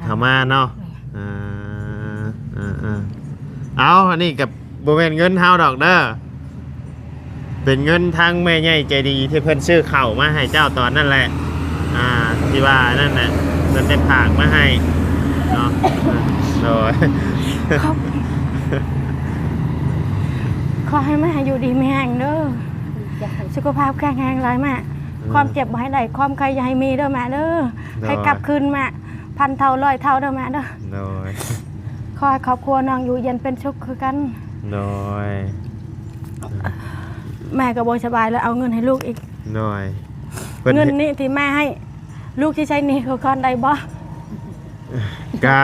ເຂົ້າມາເນາະ. ເອີ ເອີ ເອີ ເອົາ ອັນນີ້ກໍບໍ່ແມ່ນເງິນເຮົາດອກເດີ ເປັນເງິນທາງແມ່ໃຫຍ່ໃຈດີທີ່ເພິ່ນຊື້ເຂົ້າມາໃຫ້ເຈົ້າຕອນນັ້ນແຫຼະ ອ່າ ທີ່ວ່ານັ້ນນະ ເພິ່ນໄດ້ຝາກມາໃຫ້ເນາະ. ໂດຍ ຂອບ ຂໍໃຫ້ມາຢູ່ດີມີແຮງເດີ ສຸຂະພາບແຂງແຮງຫຼາຍມາ ອືມ ຄວາມເຈັບບໍ່ໃຫ້ໄດ້ ຄວາມໄຂ້ຢ່າໃຫ້ມີເດີມາເດີ ໂດຍ ໃຫ້ກັບຄືນມາພັນເທົ່າຮ້ອຍເທົ່າເດີມາເດີ. ໂດຍ ຂໍໃຫ້ຄອບຄົວນ້ອງຢູ່ເຢັນເປັນສຸກຄືກັນ. ໂດຍ ແມ່ກໍບໍ່ສະບາຍແລ້ວ ເອົາເງິນໃຫ້ລູກອີກ. ໂດຍ ເງິນນີ້ທີ່ແມ່ໃຫ້ ລູກຊິໃຊ້ໜີ້ເຂົາກ່ອນໄດ້ບໍ່? ກະ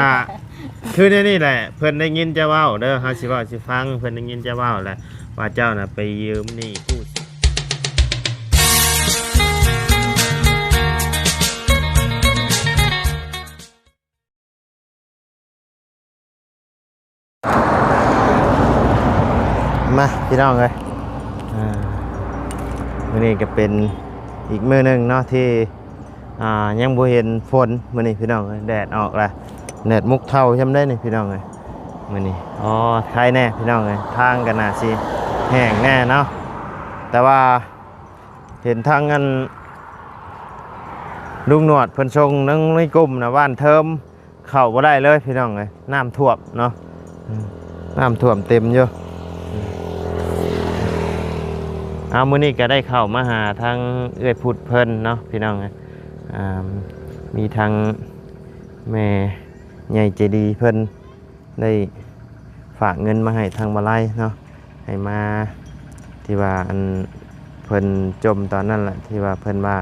ຄືແນວນີ້ແຫຼະ ເພິ່ນໄດ້ຍິນເຈົ້າເວົ້າເດີ ເຮົາຊິເວົ້າຊິຟັງ ເພິ່ນໄດ້ຍິນເຈົ້າເວົ້າແຫຼະ ວ່າເຈົ້ານະໄປຢືມໜີ້ກູ້ສິນ. ມາພີ່ນ້ອງເອີຍ ອ່າ ມື້ນີ້ກໍເປັນອີກມື້ໜຶ່ງເນາະ ທີ່ ອ່າ ຍັງບໍ່ເຫັນຝົນມື້ນີ້ພີ່ນ້ອງເອີຍ ແດດອອກລະ ແດດມຸກເທົາຊ່ຳໃດນີ້ພີ່ນ້ອງເອີຍ ມື້ນີ້. ອໍ ໄຄແນ່ພີ່ນ້ອງເອີຍ ທາງກໍໜ້າຊິແຫ້ງແນ່ເນາະ ແຕ່ວ່າ ເຫັນທາງອັນ ລຸງໜວດເພິ່ນສົ່ງໃນກຸ່ມນະ ບ້ານເທີມ ເຂົ້າບໍ່ໄດ້ເລີຍພີ່ນ້ອງເອີຍ ນ້ຳຖ້ວມເນາະ ອືມ ນ້ຳຖ້ວມເຕັມຢູ່. ອືມ ເອົາ ມື້ນີ້ກໍໄດ້ເຂົ້າມາຫາທາງເອື້ອຍພຸດເພິ່ນເນາະ ພີ່ນ້ອງເອີຍ ອ່າ ມີທາງແມ່ໃຫຍ່ໃຈດີເພິ່ນ ໄດ້ຝາກເງິນມາໃຫ້ທາງບ່າວໄລເນາະ ໃຫ້ມາ ທີ່ວ່າອັນເພິ່ນຈົ່ມຕອນນັ້ນແຫຼະ ທີ່ວ່າເພິ່ນວ່າ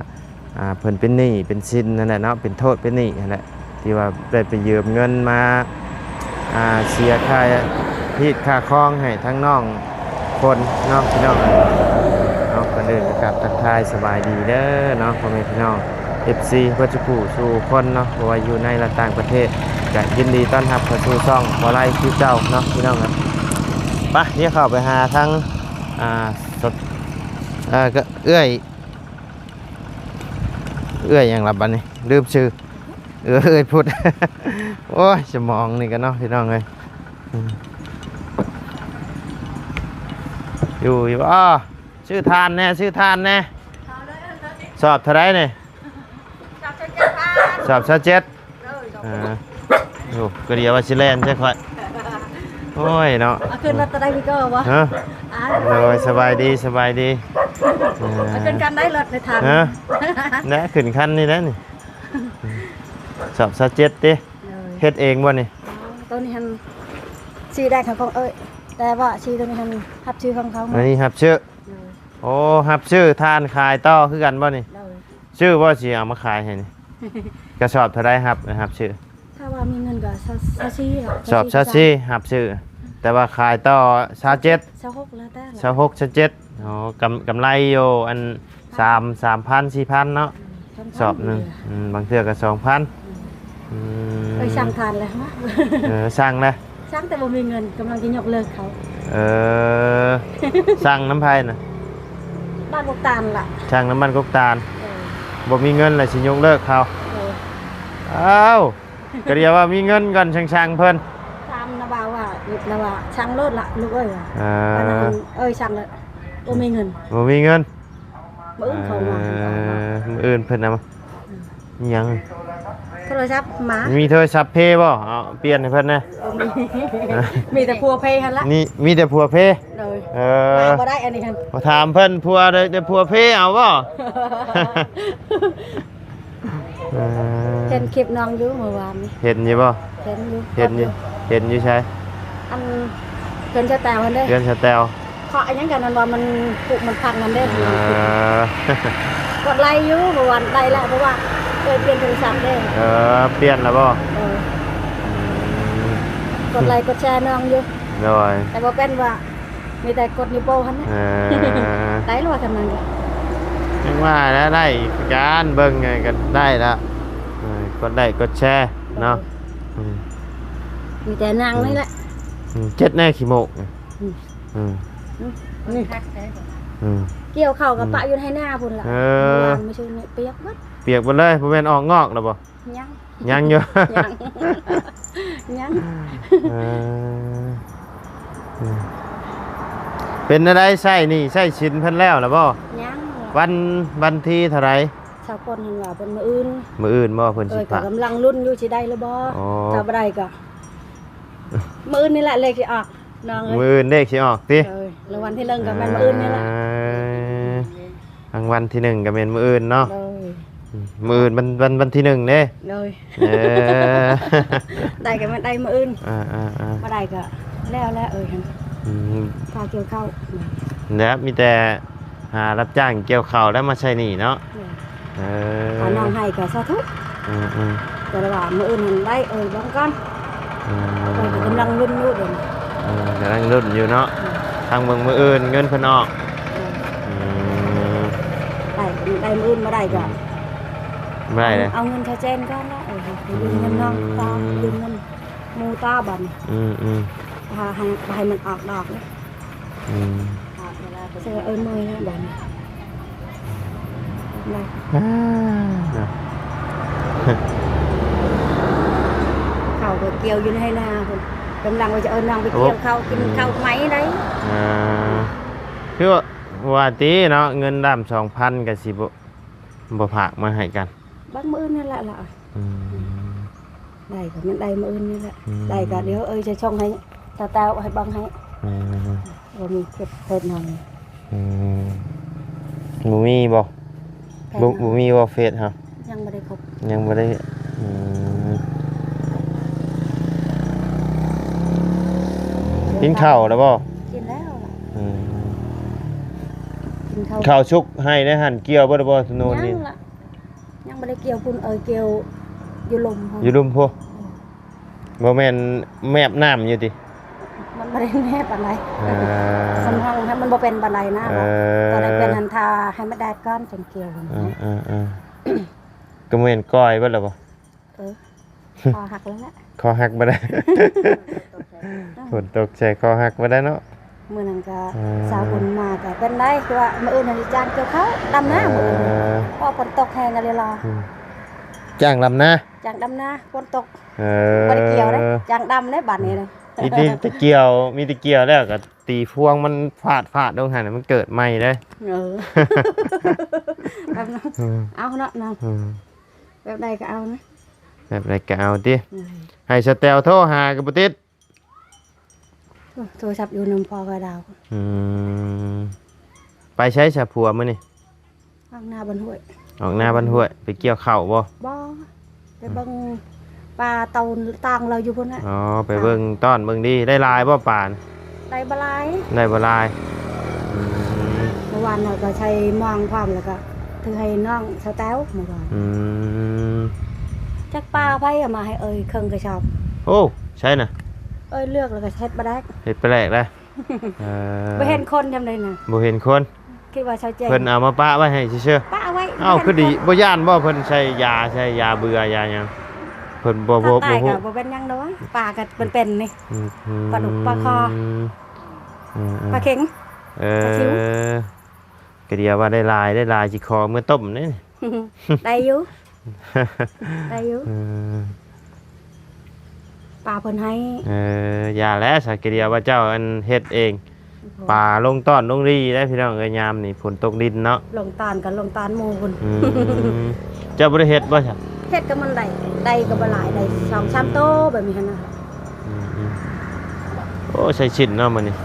ອ່າ ເພິ່ນເປັນໜີ້ເປັນສິນນັ້ນແຫຼະເນາະ ເປັນໂທດເປັນໜີ້ຫັ້ນແຫຼະ ທີ່ວ່າໄດ້ໄປຢືມເງິນມາ ອ່າ ເສຍຄ່າຮີດຄ່າຄອງໃຫ້ທາງນ້ອງ ຄົນເນາະ ພີ່ນ້ອງເນາະ. ກ່ອນອື່ນກໍກາບທັກທາຍສະບາຍດີເດີເນາະ ພໍ່ແມ່ພີ່ນ້ອງ ເອັຟຊີ ເບິດສູ່ຜູ້ສູ່ຄົນເນາະ ບໍ່ວ່າຢູ່ໃນ ແລະ ຕ່າງປະເທດ ກະຍິນດີຕ້ອນຮັບເຂົ້າສູ່ຊ່ອງບ່າວໄລຄືເກົ່າເນາະ ພີ່ນ້ອງເນາະ. ໄປ ດຽວເຂົ້າໄປຫາທາງ ອ່າ ສະ ເອີ ກໍເອື້ອຍ ເອື້ອຍຫຍັງລະບັດນີ້ ລືມຊື່ ເອື້ອຍພຸດ ໂອ້ຍ ສະໝອງນີ້ກໍເນາະ ພີ່ນ້ອງເອີຍ ອືມ ຢູ່ ຢູ່ບໍ່? ຊື້ຖ່ານແດ່ ຊື້ຖ່ານແດ່. ສອບເທົ່າໃດນີ້? ສອບຊາວເຈັດ. ເອີ ໂອ້ ກໍດຽວວ່າຊິແລ່ນໃສ່ຂ້ອຍ ໂອ້ຍເນາະ ເອົາຂຶ້ນລົດຕົວໃດຄືເກົ່າບໍ່? ຮະ? ໂດຍ ສະບາຍດີ ສະບາຍດີ ເອີ ເອົາຂຶ້ນຄັນໃດລົດໃຫ້ຖາມ ຮະ? ແນະ ຂຶ້ນຄັນນີ້ແຫຼະນີ້ ສອບຊາວເຈັດຕິ. ໂດຍ ເຮັດເອງບໍ່ນີ້? ອໍ ໂຕນີ້ຫັ້ນ ສີແດງຂອງເອີຍ ແຕ່ວ່າສີໂຕນີ້ຫັ້ນ ຮັບຊື້ຂອງເຂົາ ອັນນີ້ຮັບຊື້. ໂດຍ ໂອ້ ຮັບຊື້ຖ່ານຂາຍຕໍ່ຄືກັນບໍ່ນີ້? ໂດຍ ຊື້ບໍ່ ຊິເອົາມາຂາຍໃຫ້ນີ້ ກະສອບເທົ່າໃດຮັບ ຮັບຊື້? ຖ້າວ່າມີເງິນກໍຊາວສີ່ແຫຼະ ສອບຊາວສີ່ ຊາວສີ່ຮັບຊື້ ແຕ່ວ່າຂາຍຕໍ່ຊາວເຈັດ ຊາວຫົກ ແລ້ວແຕ່ ຊາວຫົກ ຊາວເຈັດ. ອໍ ກຳ ກຳໄລຢູ່ອັນ ສາມ ສາມພັນ ສີ່ພັນເນາະ ອືມ ສອບໜຶ່ງ ອືມ ບາງເທື່ອກໍສອງພັນ ອືມ ອືມ ເອີຍ ສັ່ງທ່ານແລ້ວ ເອີ ສັ່ງແລ້ວ ສັ່ງແຕ່ບໍ່ມີເງິນ ກຳລັງຈະຍົກເລີກເຂົາ. ເອີ ສັ່ງນຳໃຜນະ? ບ້ານກົກຕານລະ ສັ່ງນຳບ້ານກົກຕານ. ເອີ ບໍ່ມີເງິນລະຊິຍົກເລີກເຂົາ. ເອີ ອ້າວ ກໍດຽວວ່າມີເງິນກ່ອນຈັ່ງສັ່ງເພິ່ນ. ຖາມນະບ່າວວ່າ ນະບ່າວສັ່ງໂລດລະລູກເອີຍ. ເອີ ເອີຍ ສັ່ງລະ ບໍ່ມີເງິນ ບໍ່ມີເງິນ. ມື້ອື່ນເຂົາມາ ເອີ ມື້ອື່ນເພິ່ນນຳ ອືມ ຫຍັງ ໂທລະສັບມາ ມີໂທລະສັບເພບໍ່? ເອົາ ປ່ຽນໃຫ້ເພິ່ນແດ່. ບໍ່ມີ ມີແຕ່ຜົວເພຫັ້ນລະ ນີ້ມີແຕ່ຜົວເພ. ໂດຍ ເອີ ມາບໍ່ໄດ້ອັນນີ້ຫັ້ນ ມາຖາມເພິ່ນ ຜົວໄດ້ ໄດ້ຜົວເພເອົາບໍ່? ເອີ ເຫັນຄລິບນ້ອງຢູ່ມື້ວານນີ້ ເຫັນຢູ່ບໍ່? ເຫັນຢູ່ ເຫັນຢູ່ ເຫັນຢູ່ໃສ? ອັນ ເຮືອນສາວແຕວຫັ້ນເດ້ ເຮືອນສາວແຕວ. ເພາະອີຫຍັງກັນນັ້ນວ່າມັນຜຸມັນພັງນັ້ນເດ້. ເອີ ກົດໄລຢູ່ ເມື່ອວານໄດ້ແລ້ວ ເພາະວ່າເຄີຍປ່ຽນໂທລະສັບເດ້. ເອີ ປ່ຽນແລ້ວບໍ່? ເອີ ອືມ ກົດໄລກົດແຊນ້ອງຢູ່. ໂດຍ ແຕ່ບໍ່ເປັນວ່າ ມີແຕ່ກົດນິ້ວໂປ້ຫັ້ນແຫຼະ. ເອີ ໄດ້ແລ້ວວ່າ ຄັນນັ້ນກໍ ຍັງວ່າແລ້ວ ໄດ້ຄືກັນ ເບິ່ງກໍໄດ້ລະ. ເອີ ກົດໄລກົດແຊເນາະ. ໂດຍ ອືມ ມີແຕ່ນັ່ງນີ້ແຫຼະ. ອືມ ເຈັດແນ່ຂີ້ໂມກ. ອືມ ອືມ ນີ້ ອືມ ກ່ຽວເຂົ້າກັບ ອືມ ປະຢູ່ໃນນາພຸ້ນລະ. ເອີ ເມື່ອວານມື້ຊື່ນີ້ປຽກເບິດ ປຽກເບິດເລີຍ. ບໍ່ແມ່ນອອກງອກແລ້ວບໍ່? ຍັງ ຍັງຢູ່ ຍັງ ຍັງ ເອີ ເປັນແນວໃດ ໃຊ້ໜີ້ໃຊ້ສິນເພິ່ນແລ້ວລະບໍ່? ຍັງ ວັນ ວັນທີເທົ່າໃດ? ຊາວຄົນຫັ້ນວ່າເພິ່ນມື້ອື່ນ ມື້ອື່ນບໍ່ ເພິ່ນຊິ ເອີ ຝາກ ກຳລັງລຸ້ນຢູ່ ຊິໄດ້ຫຼືບໍ່? ອໍ ຖ້າບໍ່ໄດ້ກໍມື້ອື່ນນີ້ແຫຼະ ເລກຊິອອກ ນ້ອງເອີຍ ມື້ອື່ນເລກຊິອອກຕິ? ເອີ ລາງວັນທີໜຶ່ງກໍແມ່ນມື້ອື່ນນີ້ແຫຼະ ເອີ ລາງວັນທີໜຶ່ງກໍແມ່ນມື້ອື່ນເນາະ ໂດຍ ອືມ ມື້ອື່ນວັນ ວັນ ວັນທີໜຶ່ງເດ້ ໂດຍ ເອີ ໄດ້ກໍແມ່ນໄດ້ມື້ອື່ນ ເອີໆໆ ບໍ່ໄດ້ກໍແລ້ວແຫຼະ ເອີຍ ອືມ ຖ້າກ່ຽວເຂົ້າ ແລ້ວມີແຕ່ ຫາຮັບຈ້າງກ່ຽວເຂົ້າແລ້ວມາໃຊ້ໜີ້ເນາະ ໂດຍ ເອີ ຖ້ານ້ອງໃຫ້ກໍສາທຸ ອືມໆ ແຕ່ວ່າມື້ອື່ນຫັ້ນໄດ້ ເອີຍ ເບິ່ງກ່ອນ ອືມ ເພິ່ນກໍກຳລັງລຸ້ນຢູ່ເດ້ ເອີ ກຳລັງລຸ້ນຢູ່ເນາະ ອືມ ທາງເບິ່ງມື້ອື່ນເງິນເພິ່ນອອກ ໂດຍ ອືມ ໄດ້ ໄດ້ມື້ອື່ນບໍ່ໄດ້ກໍ ອືມ ບໍ່ໄດ້ເດ້ ເອົາເງິນຊາວແຈນກ່ອນລະ ເອີຍ ຢືມເງິນນ້ອງຕໍ່ ອືມ ຢືມເງິນໝູ່ຕໍ່ບັດນີ້ ອືມໆ ຖ້າໃຫ້ ໃຫ້ມັນອອກດອກເດ້ ອືມ ເຊື່ອເອີຍເມື່ອຍແລ້ວບາດນີ້ ນະ ອ່າ ເນາະ ເຂົ້າກໍກ່ຽວຢູ່ໃນໄຮ່ນາພຸ້ນ ກຳລັງວ່າຈະເອີ້ນນ້ອງໄປກ່ຽວເຂົ້າ ໂອ້ ກິນເຂົ້າໃໝ່ໄດ໋ ອ່າ ຄືວ່າ ວ່າຕິເນາະ ເງິນດຳສອງພັນກໍຊິບໍ່ ບໍ່ຝາກມາໃຫ້ກັນ ບາງມື້ອື່ນນັ້ນແຫຼະລະ ອືມ ໄດ້ກໍແມ່ນໄດ້ມື້ອື່ນນີ້ແຫຼະ ອືມ ໄດ້ກໍດຽວເອີຍຈະສົ່ງໃຫ້ຕາແຕ້ວໃຫ້ເບິ່ງໃຫ້ ອືມ ບໍ່ມີເຮັດ ເຮັດຫຍັງ ອືມ ບໍ່ມີບໍ່? ບໍ່ ບໍ່ມີບໍ່ເຟສເຮົາ? ຍັງບໍ່ໄດ້ຄົບ ຍັງບໍ່ໄດ້ ອືມ ກິນເຂົ້າແລ້ວບໍ່? ກິນແລ້ວລະ ອືມ ກິນເຂົ້າ ເຂົ້າສຸກໃຫ້ໄດ້ຫັ້ນ ກ່ຽວເບິດແລ້ວບໍ່? ທາງໂນ້ນນີ້ ຍັງລະ ຍັງບໍ່ໄດ້ກ່ຽວພຸ້ນ ເອີ ກ່ຽວຢູ່ລຸ່ມພຸ້ນ ຢູ່ລຸ່ມພຸ້ນ ອືມ ບໍ່ແມ່ນແມບນ້ຳຢູ່ຕິ? ມັນບໍ່ໄດ້ແມບປານໃດ ເອີ ມັນ ມັນບໍ່ເປັນປານໃດນະ ເອີ ຕອນນັ້ນເປັນຫັ້ນ ຖ້າໃຫ້ມັນແດດກ່ອນຈັ່ງກ່ຽວ ເອີໆໆ ກໍແມ່ນກ້ອຍເບິດແລ້ວບໍ່? ເອີ ຄໍຫັກແລ້ວແຫຼະ ຄໍຫັກບໍ່ໄດ້ ຝົນຕົກໃສ່ຄໍຫັກບໍ່ໄດ້ເນາະ ມື້ນັ້ນກໍ ເອີ ສາວບຸນມາກໍເປັນໄດ້ ຄືວ່າມື້ອື່ນຫັ້ນຈ້າງກ່ຽວເຂົ້າດຳນາ ເອີ ມື້ອື່ນ ເພາະຝົນຕົກແຮງອີ່ຫຼີລະ ອືມ ຈ້າງດຳນາ ຈ້າງດຳນາ ຝົນຕົກ ເອີ ບໍ່ໄດ້ກ່ຽວເດ້ ຈ້າງດຳເດ້ບາດນີ້ເດ້ ມີແຕ່ກ່ຽວ ມີແຕ່ກ່ຽວແລ້ວກໍຕີພວງມັນຟາດໆລົງຫັ້ນ ມັນເກີດໃໝ່ເດ້ ເອີ ແບບນັ້ນ ອືມ ເອົາເນາະນາງ ອືມ ແບບໃດກໍເອົານະ ແບບໃດກໍເອົາຕິ ເອີ ໃຫ້ສະແຕວໂທຫາກໍບໍ່ຕິດ ໂທລະສັບຢູ່ນຳພໍ່ຂ້ອຍດາວ ອືມ ໄປໃສຊະຜົວມື້ນີ້? ອອກນາບ້ານຫ້ວຍ ອອກນາບ້ານຫ້ວຍ ໄປກ່ຽວເຂົ້າບໍ່? ບໍ່ ໄປເບິ່ງປາເຕົາຕ່າງລາວຢູ່ພຸ້ນນະ ອໍ ໄປເບິ່ງຕ້ອນເບິ່ງດີ ໄດ້ຫຼາຍບໍ່ປາ? ໄດ້ບໍ່ຫຼາຍ ໄດ້ບໍ່ຫຼາຍ ອືມ ເມື່ອວານເຮົາກໍໃຊ້ມອງພ້ອມ ແລ້ວກໍຖືໃຫ້ນ້ອງສາວແຕ້ວເມື່ອວານ ອືມ ຈັກປາໃຜເອົາມາໃຫ້ເອີຍເຄິ່ງກະສອບ ໂອ້ ໃສນະ ເອີຍເລືອກແລ້ວກໍເຮັດປາແດກ ເຮັດປາແດກລະ ເອີ ບໍ່ເຫັນຄົນຍາມໃດນະ ບໍ່ເຫັນຄົນ ຄິດວ່າຊາວແຈງ ເພິ່ນເອົາມາປະໄວ້ໃຫ້ຊື່ໆ ປະໄວ້ ເອົ້າ ບໍ່ເຫັນ ຄືດີ ຄົນ ບໍ່ຢ້ານບໍ່ ເພິ່ນໃສ່ຢາ ໃສ່ຢາເບື່ອຢາຫຍັງ ເພິ່ນບໍ່ ບໍ່ ບໍ່ຮູ້ ຕາຍກໍບໍ່ເປັນຫຍັງດອກ ປາກໍເປັນໆນີ້ ອືມ ປາດຸກ ປາຄໍ ອືມ ອືມ ປາເຂັງ ເອີ ປາຊິວ ກະດຽວວ່າໄດ້ຫຼາຍ ໄດ້ຫຼາຍ ຊິຂໍເມືອຕົ້ມເດ້ ໄດ້ຢູ່ ໄດ້ຢູ່ ເອີ ປາເພິ່ນໃຫ້ ເອີ ຢ່າແຫຼະ ສາກະເດຍວ່າເຈົ້າອັນເຮັດເອງ ໂອ້ ປາລົງຕ້ອນລົງລີໄດ໋ພີ່ນ້ອງເອີຍ ຍາມນີ້ຝົນຕົກດິນເນາະ ລົງຕ້ອນກໍລົງຕ້ອນໝູ່ພຸ້ນ ອືມ ເຈົ້າບໍ່ໄດ້ເຮັດບໍ່ຊະ? ເຮັດກໍມັນໄດ້ ໄດ້ກໍບໍ່ຫຼາຍ ໄດ້ສອງສາມໂຕແບບນີ້ຫັ້ນນະ ອືມໆ ໂອ້ ໃສ່ຊິ້ນເນາະມື້ນີ້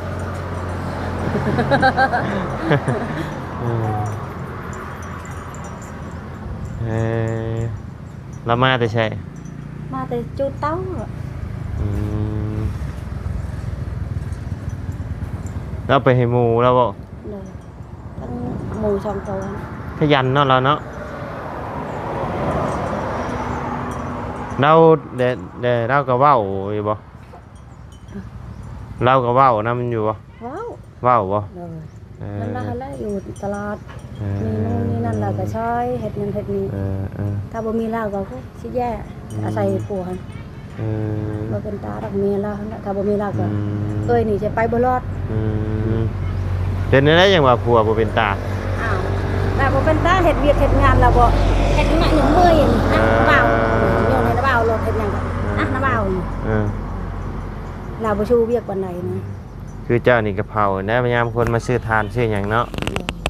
ອືມ ເອີ ລາວມາແຕ່ໃສ? ມາແຕ່ຈູດເຕົ້າ ອືມ ລາວໄປໃຫ້ໝູລາວບໍ່? ໂດຍ ທັງໝູສອງໂຕ ຂະຫຍັນເນາະລາວເນາະ ລາວ ແຕ່ ແຕ່ລາວກໍເວົ້າຢູ່ບໍ່? ລາວກໍເວົ້ານຳຢູ່ບໍ່? ເວົ້າ ເວົ້າບໍ່? ໂດຍ ເອີ ມັນລາວຫັ້ນແຫຼະຢູ່ຕະຫຼອດ ເອີ ມີໂນ່ນມີນັ້ນລາວກໍຊ່ອຍເຮັດນັ້ນເຮັດນີ້ ເອີ ເອີ ຖ້າບໍ່ມີລາວກໍ ໂອ້ ຊິແຍ່ ອືມ ອາໄສຜົວ ເອີ ບໍ່ເປັນຕາດອກເມຍລາວຫັ້ນແຫຼະ ຖ້າບໍ່ມີລາວກໍ ອືມ ເອີຍນີ້ຈະໄປບໍ່ລອດ ອືມ ເປັນແນວໃດຈັ່ງວ່າຜົວບໍ່ເປັນຕາ? ອ້າວ ລາວບໍ່ເປັນຕາ ເຮັດວຽກເຮັດງານລາວບໍ່ ເຮັດງານຫຍັງເມື່ອຍ ເອີ ເບົາ ຢູ່ໃນເບົາ ນະ ລາວນີ້ ເອີ ລາວບໍ່ຊູວຽກປານໃດນະ. ຄືເຈົ້ານີ້ກະເຜົາແລ້ວ ຍາມຄົນມາຊື້ຖ່ານຊື້ຫຍັງເນາະ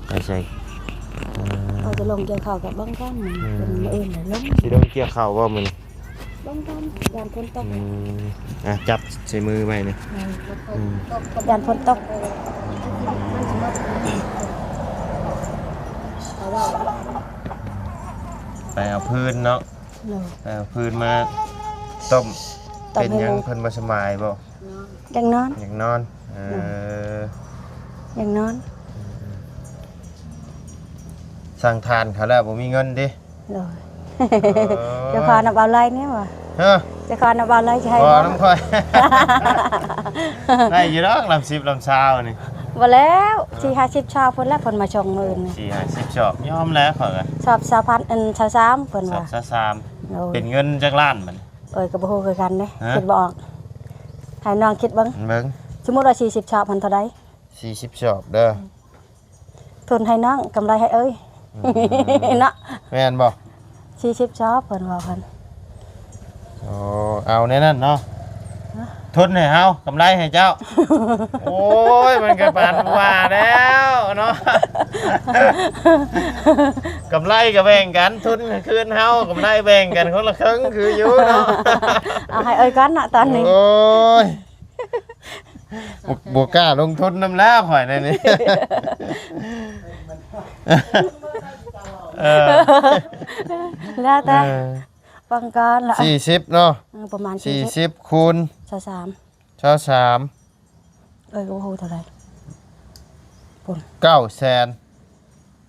ໄປໃສ່ ເອີ ເຂົາຈະລົງກ່ຽວເຂົ້າກັບເບິ່ງກ່ອນ ອືມ ເພິ່ນມື້ອື່ນລະລົງ ຊິລົງກ່ຽວເຂົ້າບໍ່ມື້ນີ້? ເບິ່ງກ່ອນ ຢ້ານຝົນຕົກ ອືມ ອ່ະ ຈັບໃສ່ມືໄວ້ນີ້ ເອີ ອືມ ຢ້ານຝົນຕົກ ເອົາໄວ້ ໄປເອົາຟືນເນາະ ໂດຍ ໄປເອົາຟືນມາຕົ້ມ ຕົ້ມ ເປັນຫຍັງ ໃຫ້ໝູ່ ເພິ່ນບໍ່ສະບາຍບໍ່? ຢາກນອນ ຢາກນອນ ເອີ ໂດຍ ຢາກນອນ ອືມ ສັ່ງທານເຂົາແລ້ວບໍ່ມີເງິນຕິ? ໂດຍ ເອີ ຈະຂໍນຳເອົາໄລ່ນີ້ຫວາ? ຮະ? ຈະຂໍນຳເອົາໄລ່ ຈະໃຫ້ບໍ່? ນຳຂ້ອຍ ໄດ້ຢູ່ດອກ ລຳສິບລຳຊາວນີ້ ບໍ່ແລ້ວ ເອີ ສີ່ຫ້າສິບຊອບພຸ້ນແຫຼະ ເພິ່ນມາສົ່ງມື້ອື່ນນີ້ ສີ່ຫ້າສິບຊອບ ຍອມແລ້ວຂ້ອຍກະ ຊອບຊາວພັນ ອັນ ຊາວສາມ ເພິ່ນວ່າ ຊອບຊາວສາມ ໂດຍ ເປັນເງິນຈັກລ້ານບັດນີ້? ເອີຍ ກະບໍ່ຮູ້ຄືກັນເດ້ ຮະ? ຄິດບໍ່ອອກ ໃຫ້ນ້ອງຄິດເບິ່ງ ເບິ່ງ ສົມມຸດວ່າສີ່ສິບຊອບຫັ້ນເທົ່າໃດ? ສີ່ສິບຊອບເດີ ອືມ ທຶນໃຫ້ນ້ອງ ກຳໄລໃຫ້ເອີຍ ອືມ ເນາະ ແມ່ນບໍ່? ສີ່ສິບຊອບ ເພິ່ນວ່າເພິ່ນ ໂອ້ ເອົາແນວນັ້ນເນາະ ຮະ? ທຶນໃຫ້ເຮົາ ກຳໄລໃຫ້ເຈົ້າ ໂອ້ຍ ມັນກະປານວ່າແລ້ວເນາະ ກຳໄລກະແບ່ງກັນ ທຶນຄືນເຮົາ ກຳໄລແບ່ງກັນຄົນລະເຄິ່ງ ຄືຢູ່ເນາະ ເອົາໃຫ້ເອີຍກ່ອນເນາະຕອນນີ້ ໂອ້ຍ ບໍ່ ບໍ່ກ້າລົງທຶນນຳແລ້ວຂ້ອຍແນວນີ້ ເອີ ແລ້ວແຕ່ ເອີ ຟັງກ່ອນລະ ສີ່ສິບເນາະ ເອີ ປະມານສີ່ສິບ ສີ່ສິບຄູນ ຊາວສາມ ຊາວສາມ ເອີຍ ໂອ້ໂຫ ເທົ່າໃດ ພຸ້ນ ເກົ້າແສນ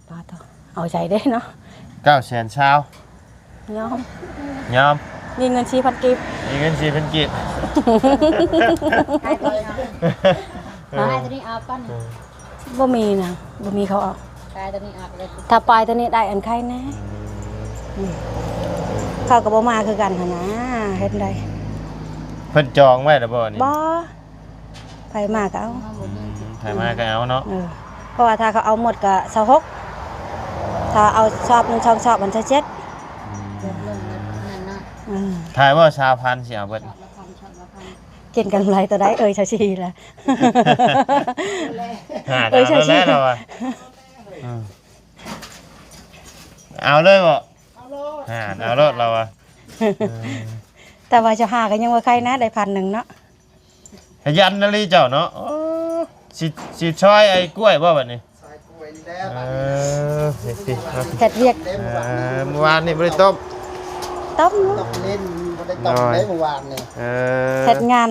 ປາດໂທ ເອົາໃຈເດ້ເນາະ ເກົ້າແສນຊາວ ຍອມ ຍອມ ມີເງິນສີ່ພັນກີບ ມີເງິນສີ່ພັນກີບ ຂາຍຕົວນີ້ອອກກ່ອນ ເອີ ບໍ່ມີນະ ບໍ່ມີເຂົາອອກ ຂາຍຕົວນີ້ອອກເລີຍ ຖ້າປ່ອຍຕົວນີ້ໄດ້ອັນໄຄແນ່ ອືມ ອືມ ເຂົາກະບໍ່ມາຄືກັນຫັ້ນນະ ເຮັດໃດ ເພິ່ນຈອງໄວ້ລະບໍ່ນີ້? ບໍ່ ໃຜມາກະເອົາ ອືມ ໃຜມາກະເອົາເນາະ ເອີ ເພາະວ່າຖ້າເຂົາເອົາໝົດກະຊາວຫົກ ຖ້າເອົາຊອບໜຶ່ງ ສອງຊອບ ມັນຊາວເຈັດ ອືມ ອືມ ຖ້າວ່າຊາວພັນຊິເອົາເບິດ ກິນກຳໄລຕົວໃດເອີຍ ຊາວສີ່ລະ ຫາ ເອີຍ ຊາວສີ່ ເອົາແລ້ວລະວ່າ ອືມ ເອົາເລີຍບໍ່? ເອົາໂລດ ຫາ ເອົາໂລດລະວ່າ ເອີ ແຕ່ວ່າຊາວຫ້າກະຍັງບໍ່ໄຄນະ ໄດ້ພັນໜຶ່ງເນາະ ຂະຫຍັນອີ່ຫຼີເຈົ້າເນາະ ໂອ້ ຊິ ຊິຊອຍໄອ້ກ້ວຍບໍ່ບັດນີ້? ຊອຍກ້ວຍນີ້ແຫຼະ ເອີ ບັດນີ້ ເຮັດວຽກ ເອີ ມື້ວານນີ້ບໍ່ໄດ້ຕົ້ມ ຕົ້ມ ຕ້ອງຫຼິ້ນ ບໍ່ໄດ້ຕົ້ມເດ້ມື້ວານນີ້ ເອີ ເຮັດງານ